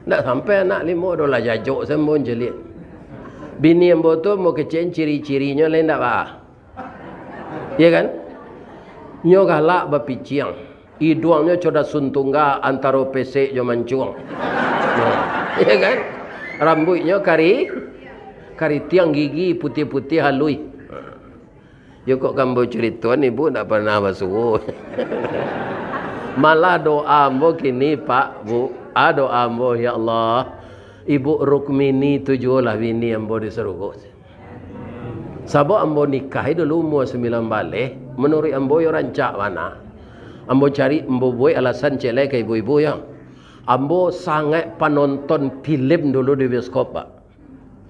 Ndak sampai anak limo doh lah, jajok sambo caliak. Bini ambo tu ambo kecek ciri-cirinyo lai ndak ba. Iya kan? Nyo galak bapiciang. Iduangnyo codas suntungga antaro pesek jo mancuang. Nah, iya kan? Rambuiknyo kari, karitiang, gigi putiah-putiah haluih. Yo kok ka ambo caritoan, ibu ndak pernah basuo. Malah doa ambo kini, Pak, Bu. Ah, doa ambo, "Ya Allah, Ibu Rukmini tu juolah bini ambo di sarugo." Sabab ambo nikahi dulu umua sambilan baleh, manuruik ambo yo rancak bana. Ambo cari, ambo buek alasan ciek lai ka ibu-ibu yo. Ambo sangaik panonton filem dulu di bioskop, Pak.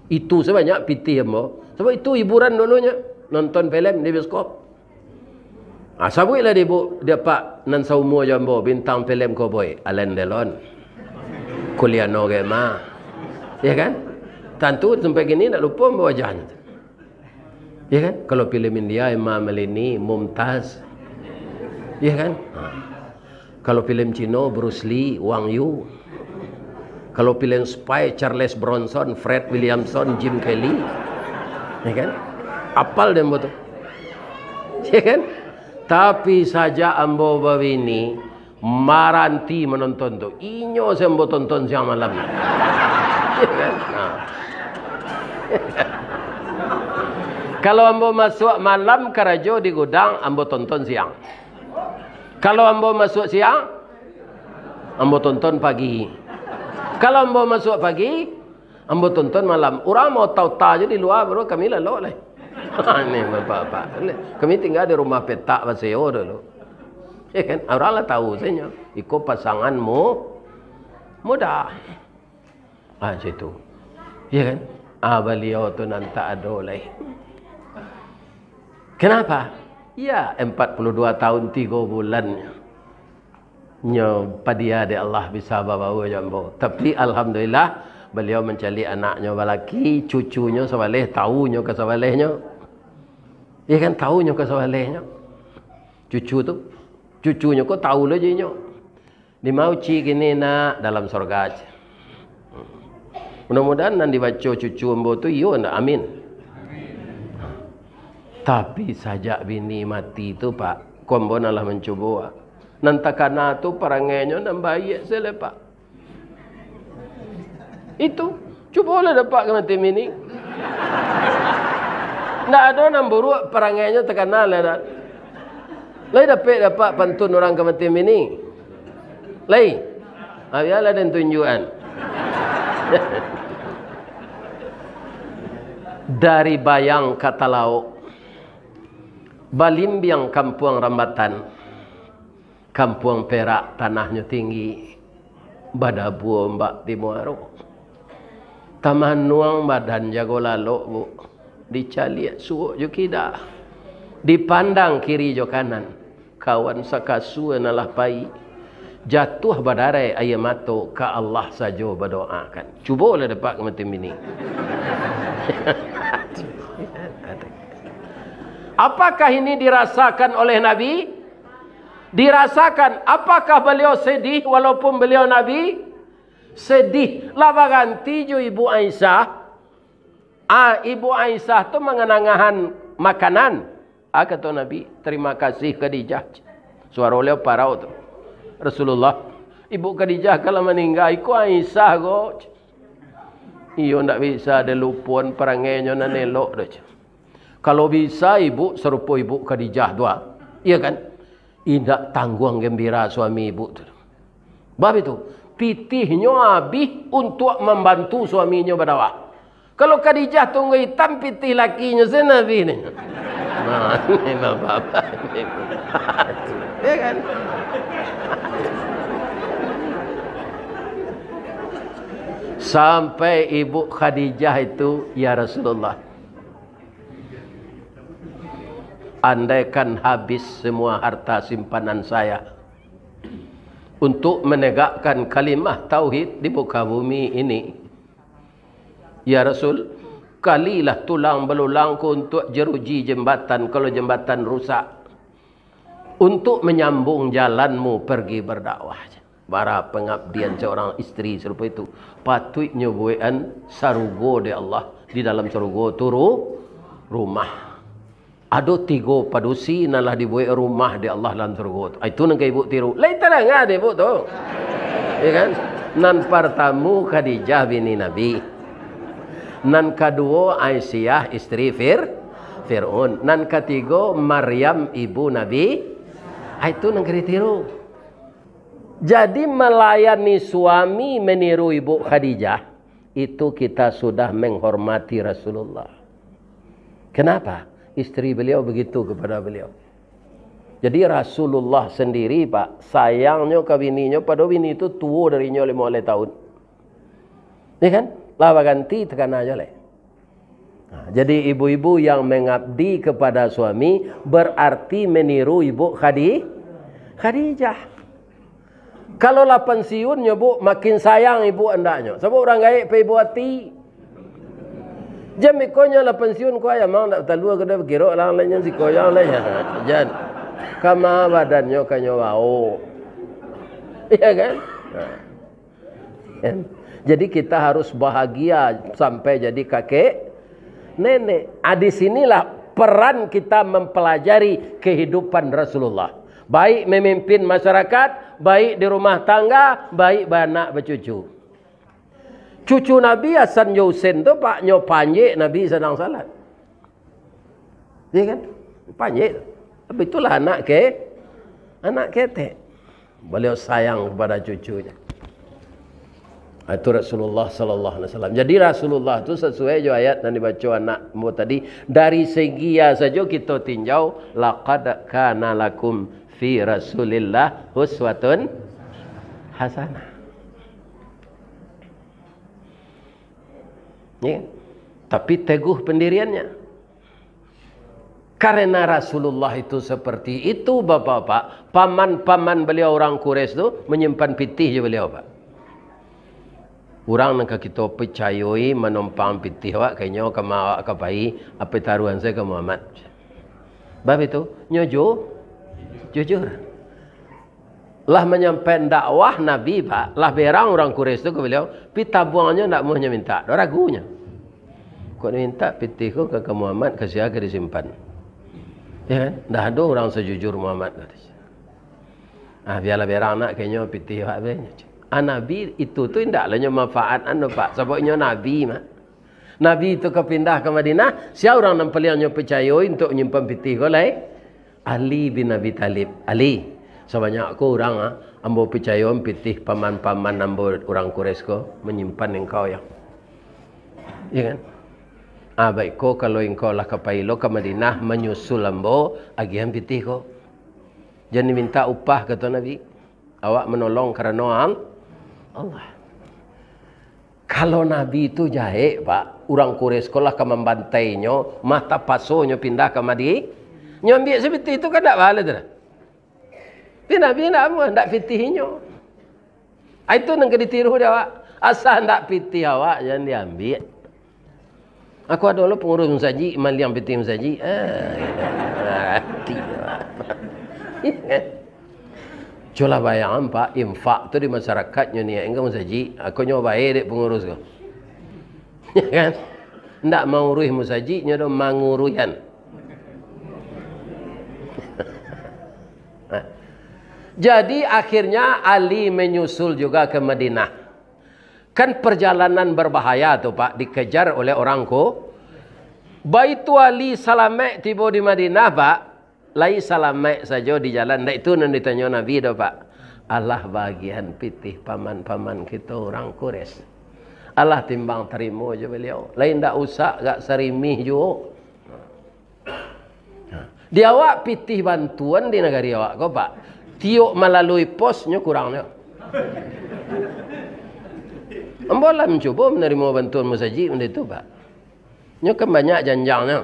Itu sabanyak pitih ambo. Sabab itu hiburan dulunyo, nonton filem di bioskop. Ah, sabuiklah di bu-, di apak nan saumua jo ambo, bintang filem koboi, Alain Delon, Kuliano Gema. Ya kan? Tantu sampai kini ndak lupo ambo wajahnyo tu. Ya kan? Kalau filem India, Hema Malini, Mumtaz. Ya kan? Ha. Kalau filem Cino, Bruce Lee, Wang Yu. Kalau filem spy, Charles Bronson, Fred Williamson, Jim Kelly. Ya kan? Apal deh ambo tu. Ya kan? Tapi sajak ambo babini, maranti manonton tu. Inyo se ambo tonton siang malam. Ya kan? Nah. Kalau ambo masuak malam karajo di gudang, ambo tonton siang. Kalau ambo masuak siang, ambo tonton pagi. Kalau ambo masuak pagi, ambo tonton malam. Urang mauta-uta jo di lua, baru kami lalok lai. Aneh bapak-bapak. Kami tingga di rumah petak baseo dulu. Ya kan? Urang lah tahu sajo. Iko pasangan mu-, muda. Ah, macam itu. Ya kan? Ah, baliau tu nan tak ado lai. Kenapa? Ya, empat puluh dua tahun tigo bulan nyo padia dek Allah bisa babaua jo ambo. Tapi alhamdulillah, baliau mancaliak anaknyo balaki, cucunyo sabaleh, tahu nyo ka sabalehnyo. Ya kan, tahu nyo ka sabalehnyo. Cucu tu, cucunyo ko tahu lo jo inyo. Di ma Uci kini nak? Dalam sorga, ceh. Mudah-mudahan nan dibaco cucu ambo tu iyo ndak? Amin. Tapi sajak bini mati tu, Pak, ko ambo nan lah mancubo, Pak. Nan takana tu parangainyo nan baiak se lai, Pak. Itu, cubolah dapek ka mati bini. Ndak ado nan buruak parangainyo takana lai, dak? Lai dapek, dapek pantun urang ka mati bini? Lai? Ah, bialah den tunjuakan. Dari Bayang ka Talaok, balimbiang Kampuang Rambatan, Kampuang Perak tanahnyo tinggi, badabua ombak di muaro. Tamanuang badan jago lalok, Bu, dicaliak suok jo kida, dipandang kiri jo kanan, kawan sakasua nan lah pai, jatuah badarai aia mato, ka Allah sajo badoakan. Cubolah dapek ka mati bini. Apakah ini dirasakan oleh Nabi? Dirasakan. Apakah baliau sedih walaupun baliau Nabi? Sedih. Lah baganti jo Ibu Aisyah. Ah, Ibu Aisyah tu manganangahan makanan. Ah, kato Nabi, "Terima kasih, Khadijah." Suaro baliau parau tu. "Rasulullah, Ibu Khadijah ka lah maningga, iko Aisyah ko." Iyo, ndak bisa dilupoan parangainyo nan elok doh. Kalau bisa ibu sarupo Ibu Khadijah tu, ah. Iya kan? Indak tangguang gembira suami ibu tu. Bab itu, pitihnyo abih untuak mambantu suaminyo badakwah. Kalau Khadijah tunggu itam, pitih lakinyo se Nabi ni. Nah, ini bapak-bapak ini. Ya kan? Sampai ibu Khadijah itu, "Ya Rasulullah, andaikan habis semua harta simpanan saya untuk menegakkan kalimah tauhid di muka bumi ini, ya Rasul, kalilah tulang belulangku untuk jeruji jembatan, kalau jembatan rusak, untuk menyambung jalanmu pergi berdakwah." Bara pangabdian seorang isteri sarupo itu, patuiknyo buekan sarugo dek Allah, di dalam sarugo tu ru-, rumah. Ado tigo padusi nan lah dibuek rumah dek Allah dalam sarugo tu. Ah, itu nan ka ibu tiru. Lai tadanga dek ibu tu. Ya kan? Nan partamu Khadijah bini Nabi. Nan kaduo Aisyah isteri Fir-, Fir'aun. Nan katigo Maryam ibu Nabi. Ah, itu nan ka ditiru. Jadi, melayani suami meniru Ibu Khadijah, itu kita sudah menghormati Rasulullah. Kenapa? Isteri beliau begitu kepada beliau. Jadi, Rasulullah sendiri, Pak, sayangnyo ka bininyo, padahal bini tu tuo dari inyo limo baleh tahun. Ya kan? Lah baganti takana jo lai. Nah, jadi ibu-ibu yang mengabdi kepada suami berarti meniru Ibu Khadi-, Khadijah. Kalau lah pensiun nyo, Bu, makin sayang ibu andaknyo. Sabab urang gaek pe ibu ati. Jan beko nyo lah pensiun, kuaik amang ndak talua, kado bakirok lah, lainyo siko yang lain. Jan. Kama badannyo ka nyo baok. Iya kan? Nah. Kan? Jadi kita harus bahagia sampai jadi kakek nenek. Ah, di sinilah peran kita mempelajari kehidupan Rasulullah. Baik memimpin masyarakat, baik di rumah tangga, baik baanak bacucu. Cucu Nabi Hasan jo Husain tu, Pak, nyo panjek Nabi sadang salat. Ya kan? Panjek. Tapi itulah anak ke-, anak ketek. Beliau sayang kepada cucunya. Ah, itu Rasulullah sallallahu alaihi wasallam. Jadi Rasulullah tu sesuai jo ayat nan dibaco anak ambo tadi, dari segi iya sajo kito tinjau, "Laqad kana lakum fi Rasulillah uswatun hasanah." Ya. Tapi teguh pendiriannya. Karena Rasulullah itu seperti itu, Bapak-bapak, paman-paman beliau orang Quraisy tu manyimpan pitih jo beliau, Pak. Urang nan ka kito picayoi manompang pitih awak, ka inyo ka ma-, awak ka pai, apo taruahan sajo ka Muhammad. Bab itu, nyo ju-, jujur. Lah manyampaikan dakwah Nabi, Pak, lah berang urang Quraisy tu ka baliau, pi tabuangnyo ndak amuahnyo mintak, doh ragunyo. Kok dimintak pitih ko ka, ka Muhammad, ka sia ka disimpan? Ya kan? Ndak ado urang sajujur Muhammad, kata sia. Ah, bialah berang nak, ka inyo pitih awak be. Ah, Nabi itu tu indak lah nyo manfaat anu, Pak, sabab inyo Nabi mah. Nabi tu ka pindah ka Madinah, sia urang nan paliang nyo picayo untuak manyimpan pitih ko lai? Ali bin Abi Thalib. Ali, sabanyak ko urang, ah, ambo picayo pitih paman-paman ambo urang Quraisy ko manyimpan engkau, yo. Iyo kan? Ah, baik ko, kalau engkau lah ka pai lo ka Madinah manyusul ambo, agiahan pitih ko. Jan dimintak upah, kato Nabi. Awak manolong karano Al-, Allah. Kalau Nabi tu jahek, Pak, urang Quraisy ko lah ka mambantainyo, mah tapaso nyo pindah ka Madi-, nyo ambiak sapitih tu kan ndak baa tu lah. Tapi Nabi ndak amuah, ndak pitih inyo. Ah, itu nan ka ditiru dek awak. Asa ndak pitih awak, jan diambiak. Aku ado lo pangurus masajik, maliang pitih masajik. Ah, ati. Cubolah bayangkan, Pak, infak tu di masyarakat nyo niaik ka masajik. Aku nyo bae dek pangurus ko. Ya kan? Ndak manguruih masajik nyo doh, manguruihan. Nah. Jadi, akhirnya Ali menyusul juga ke Madinah. Kan perjalanan berbahaya tu, Pak, dikejar oleh orang ko. Baitu Ali salamaik tibo di Madinah, Pak, lai salamaik sajo di jalan. Ndak itu nan ditanyo Nabi doh, Pak. Alah bagian pitih paman-paman kito urang Quraisy. Alah timbang tarimo jo baliau. Lain dak usah agak sarimih juo. Di awak pitih bantuan di nagari awak ko, Pak. Tiok malalui pos nyo kurang nyo. Ambo lah mancubo manarimo bantuan musajik banda itu, Pak. Nyo kan banyak janjangnyo.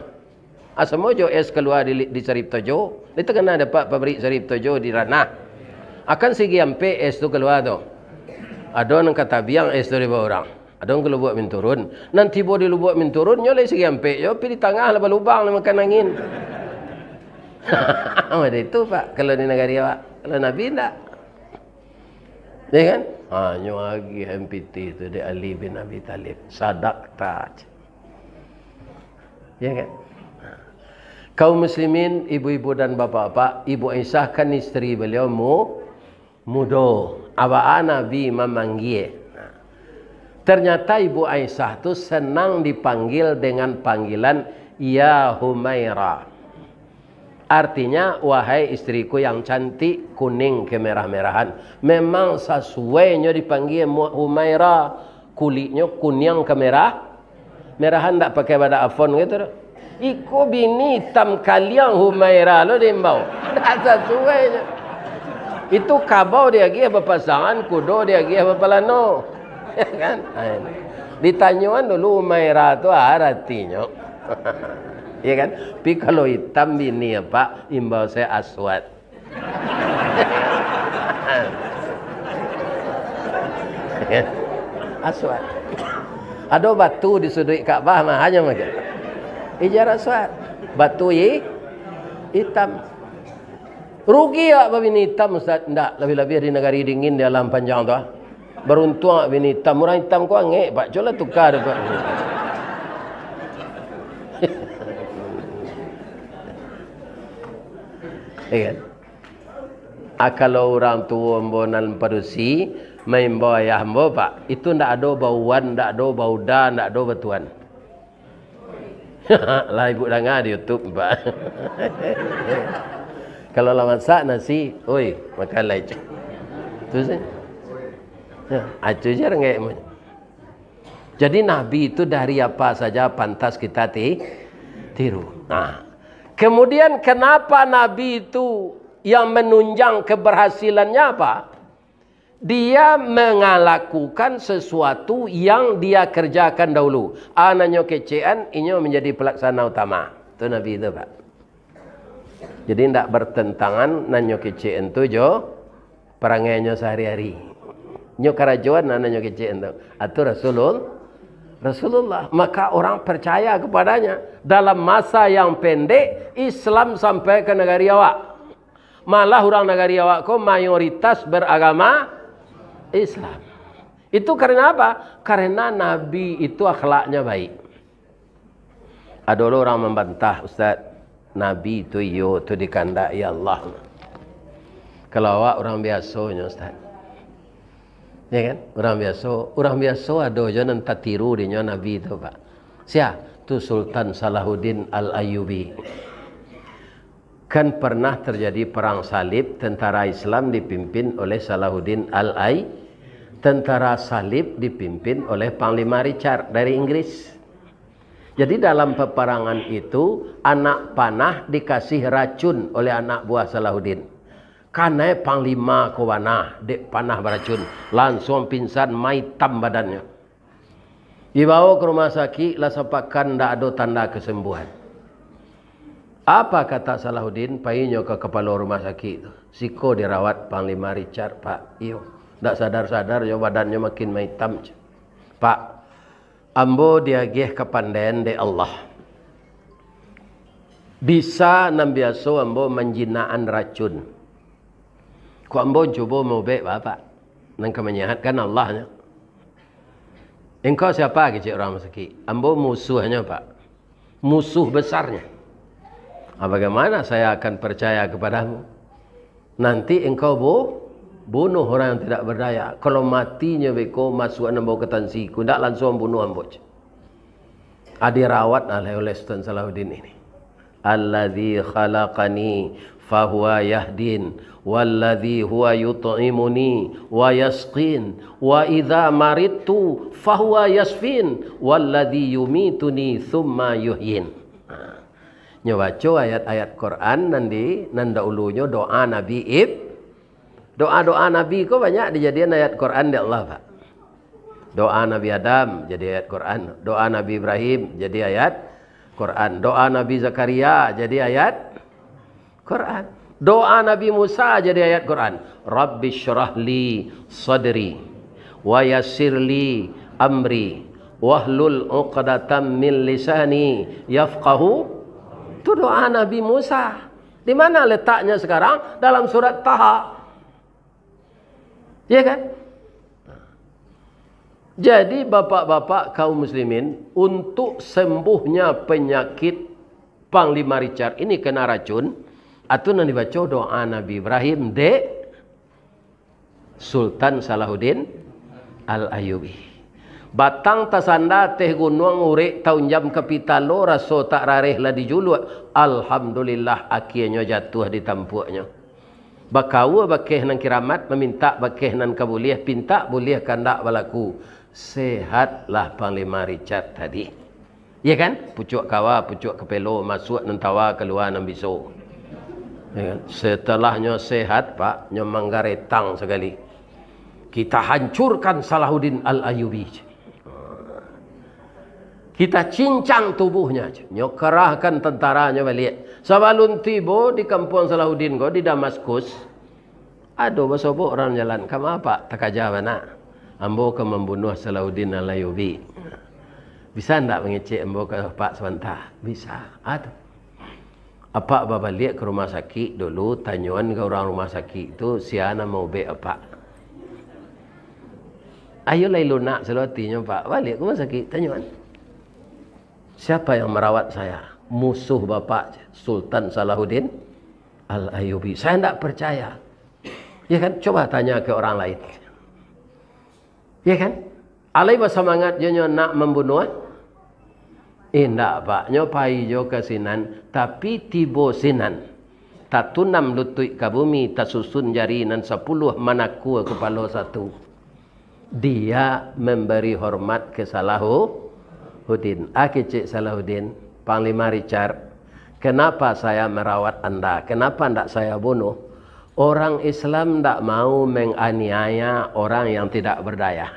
Asamo jo es kalua di, di Sarip Tojo, di tangah dapek pabrik Sarip Tojo di Ranah. Akan sigi ampek es tu kalua tu. Ado nan ka tabiang es tu di bawah urang. Ado nan ka Lubuak Minturun. Nan tibo di Lubuak Minturun, nyo lai sigi ampek jo, tapi di tangah lah balubang lah makan angin. Macam itu, Pak, kalau di nagari awak. Kalau Nabi ndak. Ya kan? Ha, nyo agiah M P T tu dek Ali bin Abi Thalib. Sadakta. Ya kan? Kaum muslimin, ibu-ibu dan bapak-bapak, Ibu Aisyah kan isteri beliau mu-, mudo. Awak Nabi mamanggie. Ternyata Ibu Aisyah tu senang dipanggil dengan panggilan "Ya Humaira". Artinya, "Wahai istriku yang cantik, kuning kemerah-merahan." Memang sasuainyo dipanggie Mu-, Humaira, kulitnyo kuniang kemerah-merahan, ndak pakai badak Avon gitu doh. Iko bini itam kaliang Humaira lo diimbau. Ndak sasuainyo. Itu kabau diagiah bapasangan, kudo diagiah bapalano. Ya kan? Ha, ini. Ditanyoan dulu Humaira tu a aratinyo. Ya kan? Tapi kalau itam bini, Pak, imbau se Aswad. Aswad. Ado batu di suduik Ka'bah, mah, hanyo macam Hajar Aswad. Batu i-, itam. Rugi awak babini itam, Ustaz? Ndak, labiah-labiah di nagari dingin di alam panjang tu, ah. Baruntuang awak bini itam. Urang itam ko angek, Pak. Cubolah tuka dek Pak. Ya kan? Ah, kalau urang tuo ambo nan padusi, maimbau ayah ambo, Pak, itu ndak ado bauan, ndak ado bauda, ndak ado batuan. Lah ibu danga di YouTube, Pak. Kalau lah masak nasi, "Oi, makan lai, Cik." Tu sajo. Ya, acu je rengek. Jadi, Nabi itu dari apa saja pantas kita ti-, tiru. Nah, kemudian, kenapa Nabi itu yang menunjang keberhasilannya apa? Dia mengalakukan sesuatu yang dia kerjakan dahulu. A nan nyo kecekan, inyo menjadi pelaksana utama. Tu Nabi tu, Pak. Jadi, ndak bertentangan nan nyo kecekan tu jo parangainyo sahari-hari. Nyo karajoan nan nyo kecekan tu. Atau Rasulul-, Rasulullah. Maka orang percaya kepadanya. Dalam masa yang pendek, Islam sampai ke nagari awak. Malah urang nagari awak ko mayoritas beragama Islam. Itu karena apa? Karena Nabi itu akhlaknya baik. Ado lo urang mambantah, "Ustaz, Nabi tu iyo tu dikandaki Allah." Kalau awak urang biasonyo, Ustaz. Ya kan? Urang biaso, urang biaso ado jo nan tatiru dinyo Nabi tu, Pak. Sia? Tu Sultan Salahuddin Al-Ayyubi. Kan pernah terjadi perang salib, tentara Islam dipimpin oleh Salahuddin Al-Ay-, tentara salib dipimpin oleh Panglima Richard dari Inggris. Jadi, dalam peperangan itu, anak panah dikasih racun oleh anak buah Salahuddin. Kanai panglima ko bana dek panah baracun, lansuang pingsan, maitam badannyo. Dibawo ka rumah sakik, lah sapakan ndak ado tanda kesembuhan. Apa kata Salahuddin? Painyo ka kapalo rumah sakik tu. Siko dirawat Panglima Richard, Pak. Iyo, ndak sadar-sadar jo badannyo makin maitam. Pak, ambo diagiah kapandaian dek Allah. Bisa nan biaso ambo manjinakan racun. Kok ambo cubo maubek, Bapak? Nan ka manyehatkan Allah nyo. Engkau siapa, kecek urang sakik? Ambo musuahnyo, Pak. Musuh besarnya. Ah, bagaimana saya akan percaya kepadamu? Nanti engkau bu-, bunuh orang yang tidak berdaya. Kalau matinyo beko, masuak ambo ka tansi, ku ndak lansuang bunuh ambo. Ah, dirawat lah oleh Sultan Salahuddin ini. "Alladzi khalaqani fahuwa yahdin, walladzi huwa yut'imuni wa yasqin, wa idza maridtu fahuwa yasfin, walladzi yumituni tsumma yuhyin. Ha. Nyo baco ayat-ayat Quran nan di, nan dahulunyo doa Nabi Ib-, doa-doa Nabi ko banyak dijadian ayat Quran dek Allah, Pak. Doa Nabi Adam jadi ayat Quran, doa Nabi Ibrahim jadi ayat Quran, doa Nabi Zakaria jadi ayat Quran, doa Nabi Musa jadi ayat Quran. Rabbi syrah li sadri, wa yassir li amri, wahlul uqdatam min lisani yafqahu. Itu doa Nabi Musa. Di mana letaknya sekarang? Dalam surat Taha. Ya kan? Jadi, bapak-bapak kaum muslimin, untuk sembuhnya penyakit Panglima Richard ini kena racun, atau nan dibaco doa Nabi Ibrahim dek Sultan Salahuddin Al-Ayyubi. Batang tasanda ateh gunuang, urek taunjam ka pitalo, raso tak rareh lah dijuluak. Alhamdulillah, akienyo jatuah di tampuaknyo. Bakaua bakeh nan kiramat, mamintak bakeh nan ka buliah, pintak buliah kandak balaku. Sehatlah Panglima Richard tadi. Iya kan? Pucuak kawa, pucuak kapelo, masuak nan tawa, kalua nan biso. Ya kan? Setelahnyo sehat, Pak, nyo manggaretang sakali. Kita hancurkan Salahuddin Al-Ayyubi. Kita cincang tubuhnya. Nyo kerahkan tantaranyo baliak. Sabalun tibo di kampuang Salahuddin ko, di Damaskus, ado basobok urang jalan, "Kama, Pak, takaja bana? Ambo ka mambunuah Salahuddin Al-Ayyubi. Bisa ndak mangecek ambo ka Apak sabanta?" "Bisa." "Ado. Apak babaliak ka rumah sakik dulu, tanyoan ka urang rumah sakik tu, sia nan maubek Apak." "Ayo lai lunak salo atinyo, Pak. Baliak ka rumah sakik, tanyoan. Siapa yang merawat saya?" "Musuh Bapak, Sultan Salahuddin Al-Ayyubi." "Saya ndak percaya." Ya kan? Coba tanya ke orang lain. Ya kan? Alai basamangat jo nyo nak mambunuah? Indak, Pak. Nyo pai jo ka sinan, tapi tibo sinan, tatunam lutuik ka bumi, tasusun jari nan sapuluah, manakua kapalo satu. Dia memberi hormat ke Salahuddin. Ah, kecek Salahuddin, "Panglima Richard, kenapa saya merawat anda? Kenapa ndak saya bunuh?" Orang Islam ndak mau menganiaya orang yang tidak berdaya.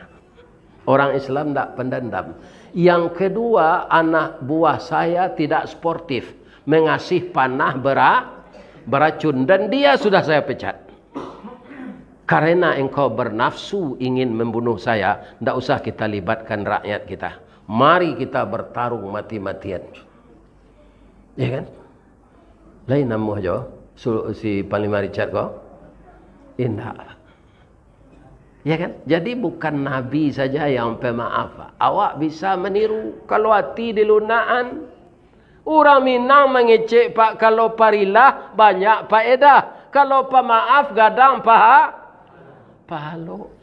Orang Islam ndak pendendam. Yang kedua, anak buah saya tidak sportif, mengasih panah bera-, beracun, dan dia sudah saya pecat. Karena engkau bernafsu ingin membunuh saya, ndak usah kita libatkan rakyat kita. Mari kita bertarung mati-matian. Ya kan? Lain namuah jo su-, si Panglima Richard ko? Indak. Ya kan? Jadi bukan Nabi saja yang pemaaf, Pak. Awak bisa meniru. Kalau ati dilunakan, urang Minang mangecek, Pak, kalau parilah banyak paedah, kalau pamaaf gadang paha-, pahalo.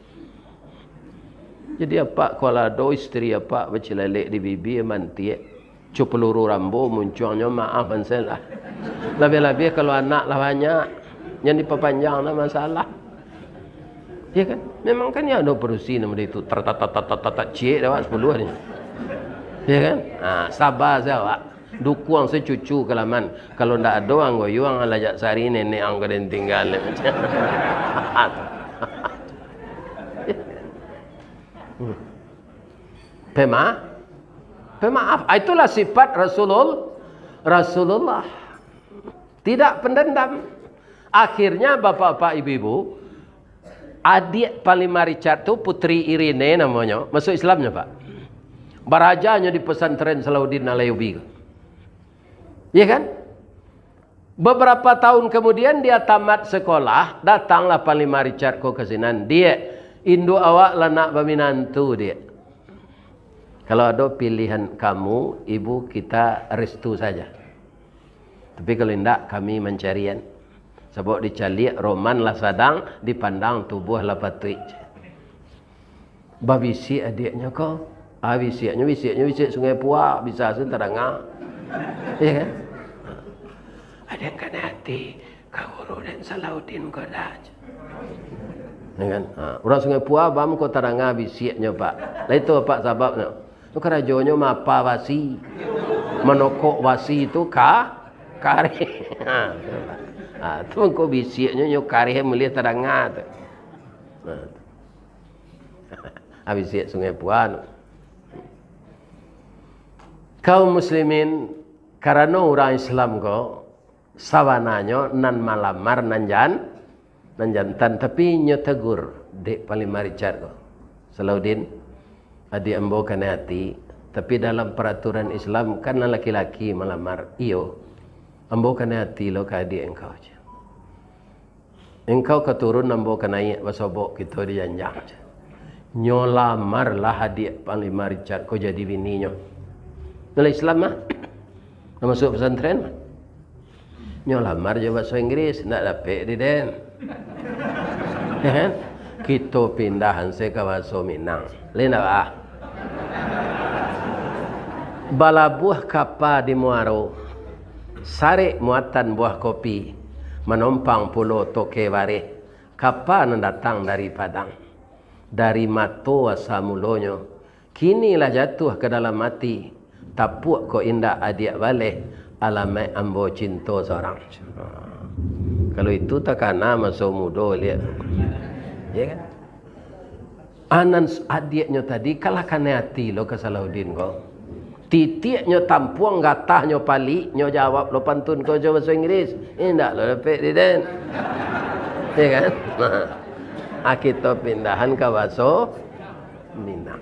Jadi, Apak, kalau ado isteri Apak bacilelek di bibia, mantiak, co peluru Rambo, muncuangnyo maaf, ansai lah. Labiah-labiah kalau anak lah banyak, jan dipapanjang lah masalah. Ya kan? Memang kan ya ado padusi namo itu, tar, tar, tar, tar, tar, tar, ciek dah, Wak, sepuluh ni. Ya kan? Ha, sabar saja, Wak. Dukuang sajo cucu ka laman. Kalau ndak ado, anggo yuang lah jak sari nenek ang ka den tinggal. Hmm. Pema-, pemaaf. Ah, itulah sifat Rasulul-, Rasulullah. Tidak pendendam. Akhirnya, bapak-bapak, ibu-ibu, adik Panglima Richard tu, Putri Irene namonyo, masuk Islamnyo, Pak. Barajanyo di pesantren Salahuddin Al-Ayyubi. Iya kan? Beberapa tahun kemudian dia tamat sekolah, datanglah Panglima Richard ko ka sinan. "Diak, induak awak lah nak baminantu, Diak. Kalau ado pilihan kamu, ibu, kita restu saja. Tapi kalau indak, kami mancarian. Sabab dicaliak roman lah sadang, dipandang tubuah lah patuik." Babisiak adiaknyo ko. Ah, bisiaknyo, bisiaknyo, bisiak Sungai Puak, bisa sen tadanga. Iya kan? Adiak kanai ati. Ka guru den Salahuddin ko dah. Ya kan? Ha, urang Sungai Pua bam ko tadanga bisiaknyo, Pak. Lah itu, Pak, sababnyo. Tu karajonyo mapa basi. Manokok basi tu ka-, kareh. Ha, tu, Pak. Ha, tu ko bisiaknyo nyo kareh mulih tadanga tu. Ha, tu. Ha, bisiak Sungai Pua tu. Kaum muslimin, karano urang Islam ko, sabananyo nan malamar nan jan-, nan jantan, tapi nyo tegur dek Panglima Richard ko, "Salahuddin, adiak ambo kanai ati, tapi dalam peraturan Islam kan nan laki-laki malamar." "Iyo, ambo kanai ati lo ka adiak engkau," ceh. "Engkau ka turun, ambo ka naiak basobok kito di janjang," ceh. Nyo lamarlah adiak Panglima Richard ko jadi bininyo. Nilai Islam mah. Lah masuak pesantren mah. Nyo lamar jo baso Inggris, ndak dapek di den. Ya kan? Kito pindah se ka baso Minang. Lai ndak, ah? Balabuah kapa di muaro, sarek muatan buah kopi, manompang pulo toke bareh, kapa nan datang dari Padang. Dari mato asa mulonyo, kini lah jatuah ka dalam ati. Tapuak kok indak adiak baleh, alamaik ambo cinto sorang. Kalau itu takana maso mudo liak. Ya kan? Anan s-, adiaknyo tadi kalah kanai ati lo ka Salahuddin ko. Titiaknyo tampuang, gatahnyo palik, nyo jawab lo pantun ko jo baso Inggris. Indak lo dapek di den. Ya kan? Nah, ah, kito pindahan ka baso Minang.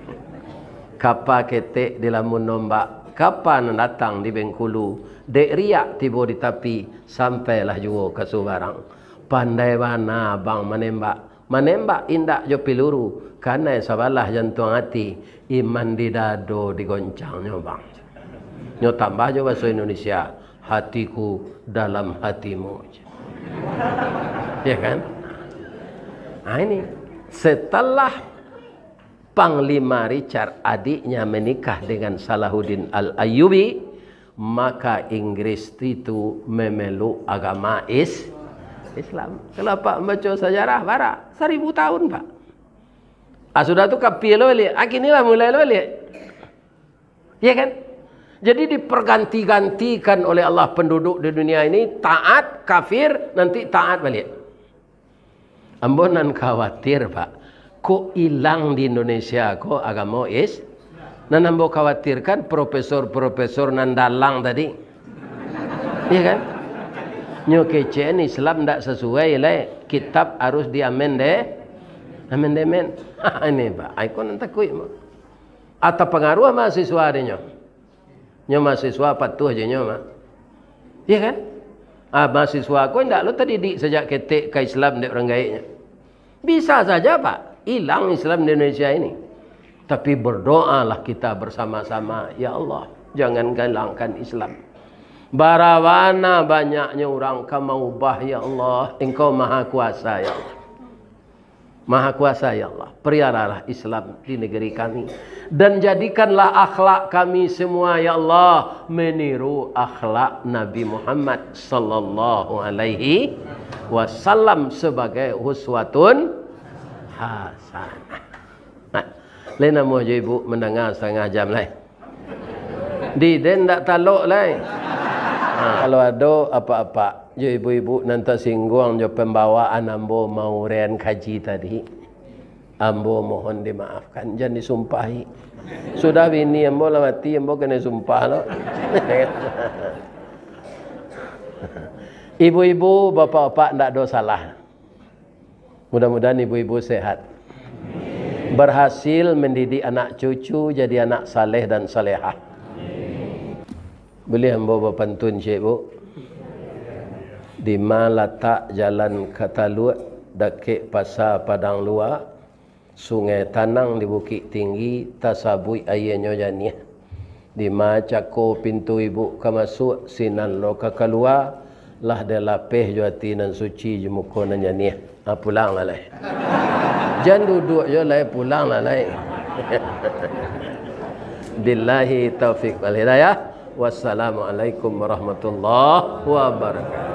Kapa ketek di lamun ombak, kapa nan datang di Bengkulu, dek riak tibo di tapi, sampailah juo ka Subarang. Pandai bana abang manembak, manembak indak jo piluru, kanai sabalah jantuang ati, iman di dado digoncangnyo, bang. Nyo tambah jo baso Indonesia, "Hatiku dalam hatimu." Ya kan? Nah, ini setelah Panglima Richard adiknya menikah dengan Salahuddin Al-Ayyubi, maka Inggris itu memeluk agama Is-, Islam. Kalau Apak membaca sejarah, bara, seribu tahun, Pak. Ah, sudah tu kapia lo baliak. Ah, kini lah mulai lo baliak. Ya kan? Jadi diperganti-gantikan oleh Allah penduduk di dunia ini, taat, kafir, nanti taat baliak. Ambo nan khawatir, Pak, kok ilang di Indonesia ko agamo Is-, nan ambo khawatirkan profesor-profesor nan dalang tadi. Iya kan? Nyo kecekan Islam ndak sasuai lai, kitab harus diamende-, amendemen. Ini, Pak, ai ko nan takuik, Pak. Atau pangaruah mahasiswa dinyo. Nyo mahasiswa patuah je nyo mah. Iya kan? Ah, mahasiswa ko indak lo tadidik sajak ketek ka Islam dek urang gaeknyo. Bisa saja, Pak, ilang Islam di Indonesia ini. Tapi berdoalah kita bersama-sama, "Ya Allah, jangan hilangkan Islam." Barabana banyaknyo urang ka maubah, ya Allah, Engkau Maha Kuasa, ya Allah. Maha Kuasa, ya Allah, peliharalah Islam di negeri kami. Dan jadikanlah akhlak kami semua, ya Allah, meniru akhlak Nabi Muhammad sallallahu alaihi wasallam sebagai uswatun hasanah. Nah, lai namuah jo ibu mandanga satangah jam lai. Di den ndak talok lai. Ha, kalau ado apak-apak jo ibu-ibu nan tasingguang jo pambawaan ambo mauraian kaji tadi, ambo mohon dimaafkan, jan disumpahi. Sudah bini ambo lah mati, ambo kanai sumpah lo. Ibu-ibu, bapak-bapak, ndak ado salah. Mudah-mudahan ibu-ibu sehat. Berhasil mendidik anak cucu jadi anak saleh dan salehah. Buliah ambo bapantun ciek, Bu? Dima latak jalan ka Taluak, dakek Pasa Padang Lua, sungai tanang di Bukik Tinggi, tasabuik aianyo janiah. Dima cako pintu ibu ka masuak, sinan lo ka kalua, lah dilapeh jo ati nan suci, jo muko nan janiah. Ha, pulanglah lai. Jan duduak jo lai, pulanglah lai. Billahi taufik wal hidayah. Wassalamualaikum warahmatullahi wabarakatuh.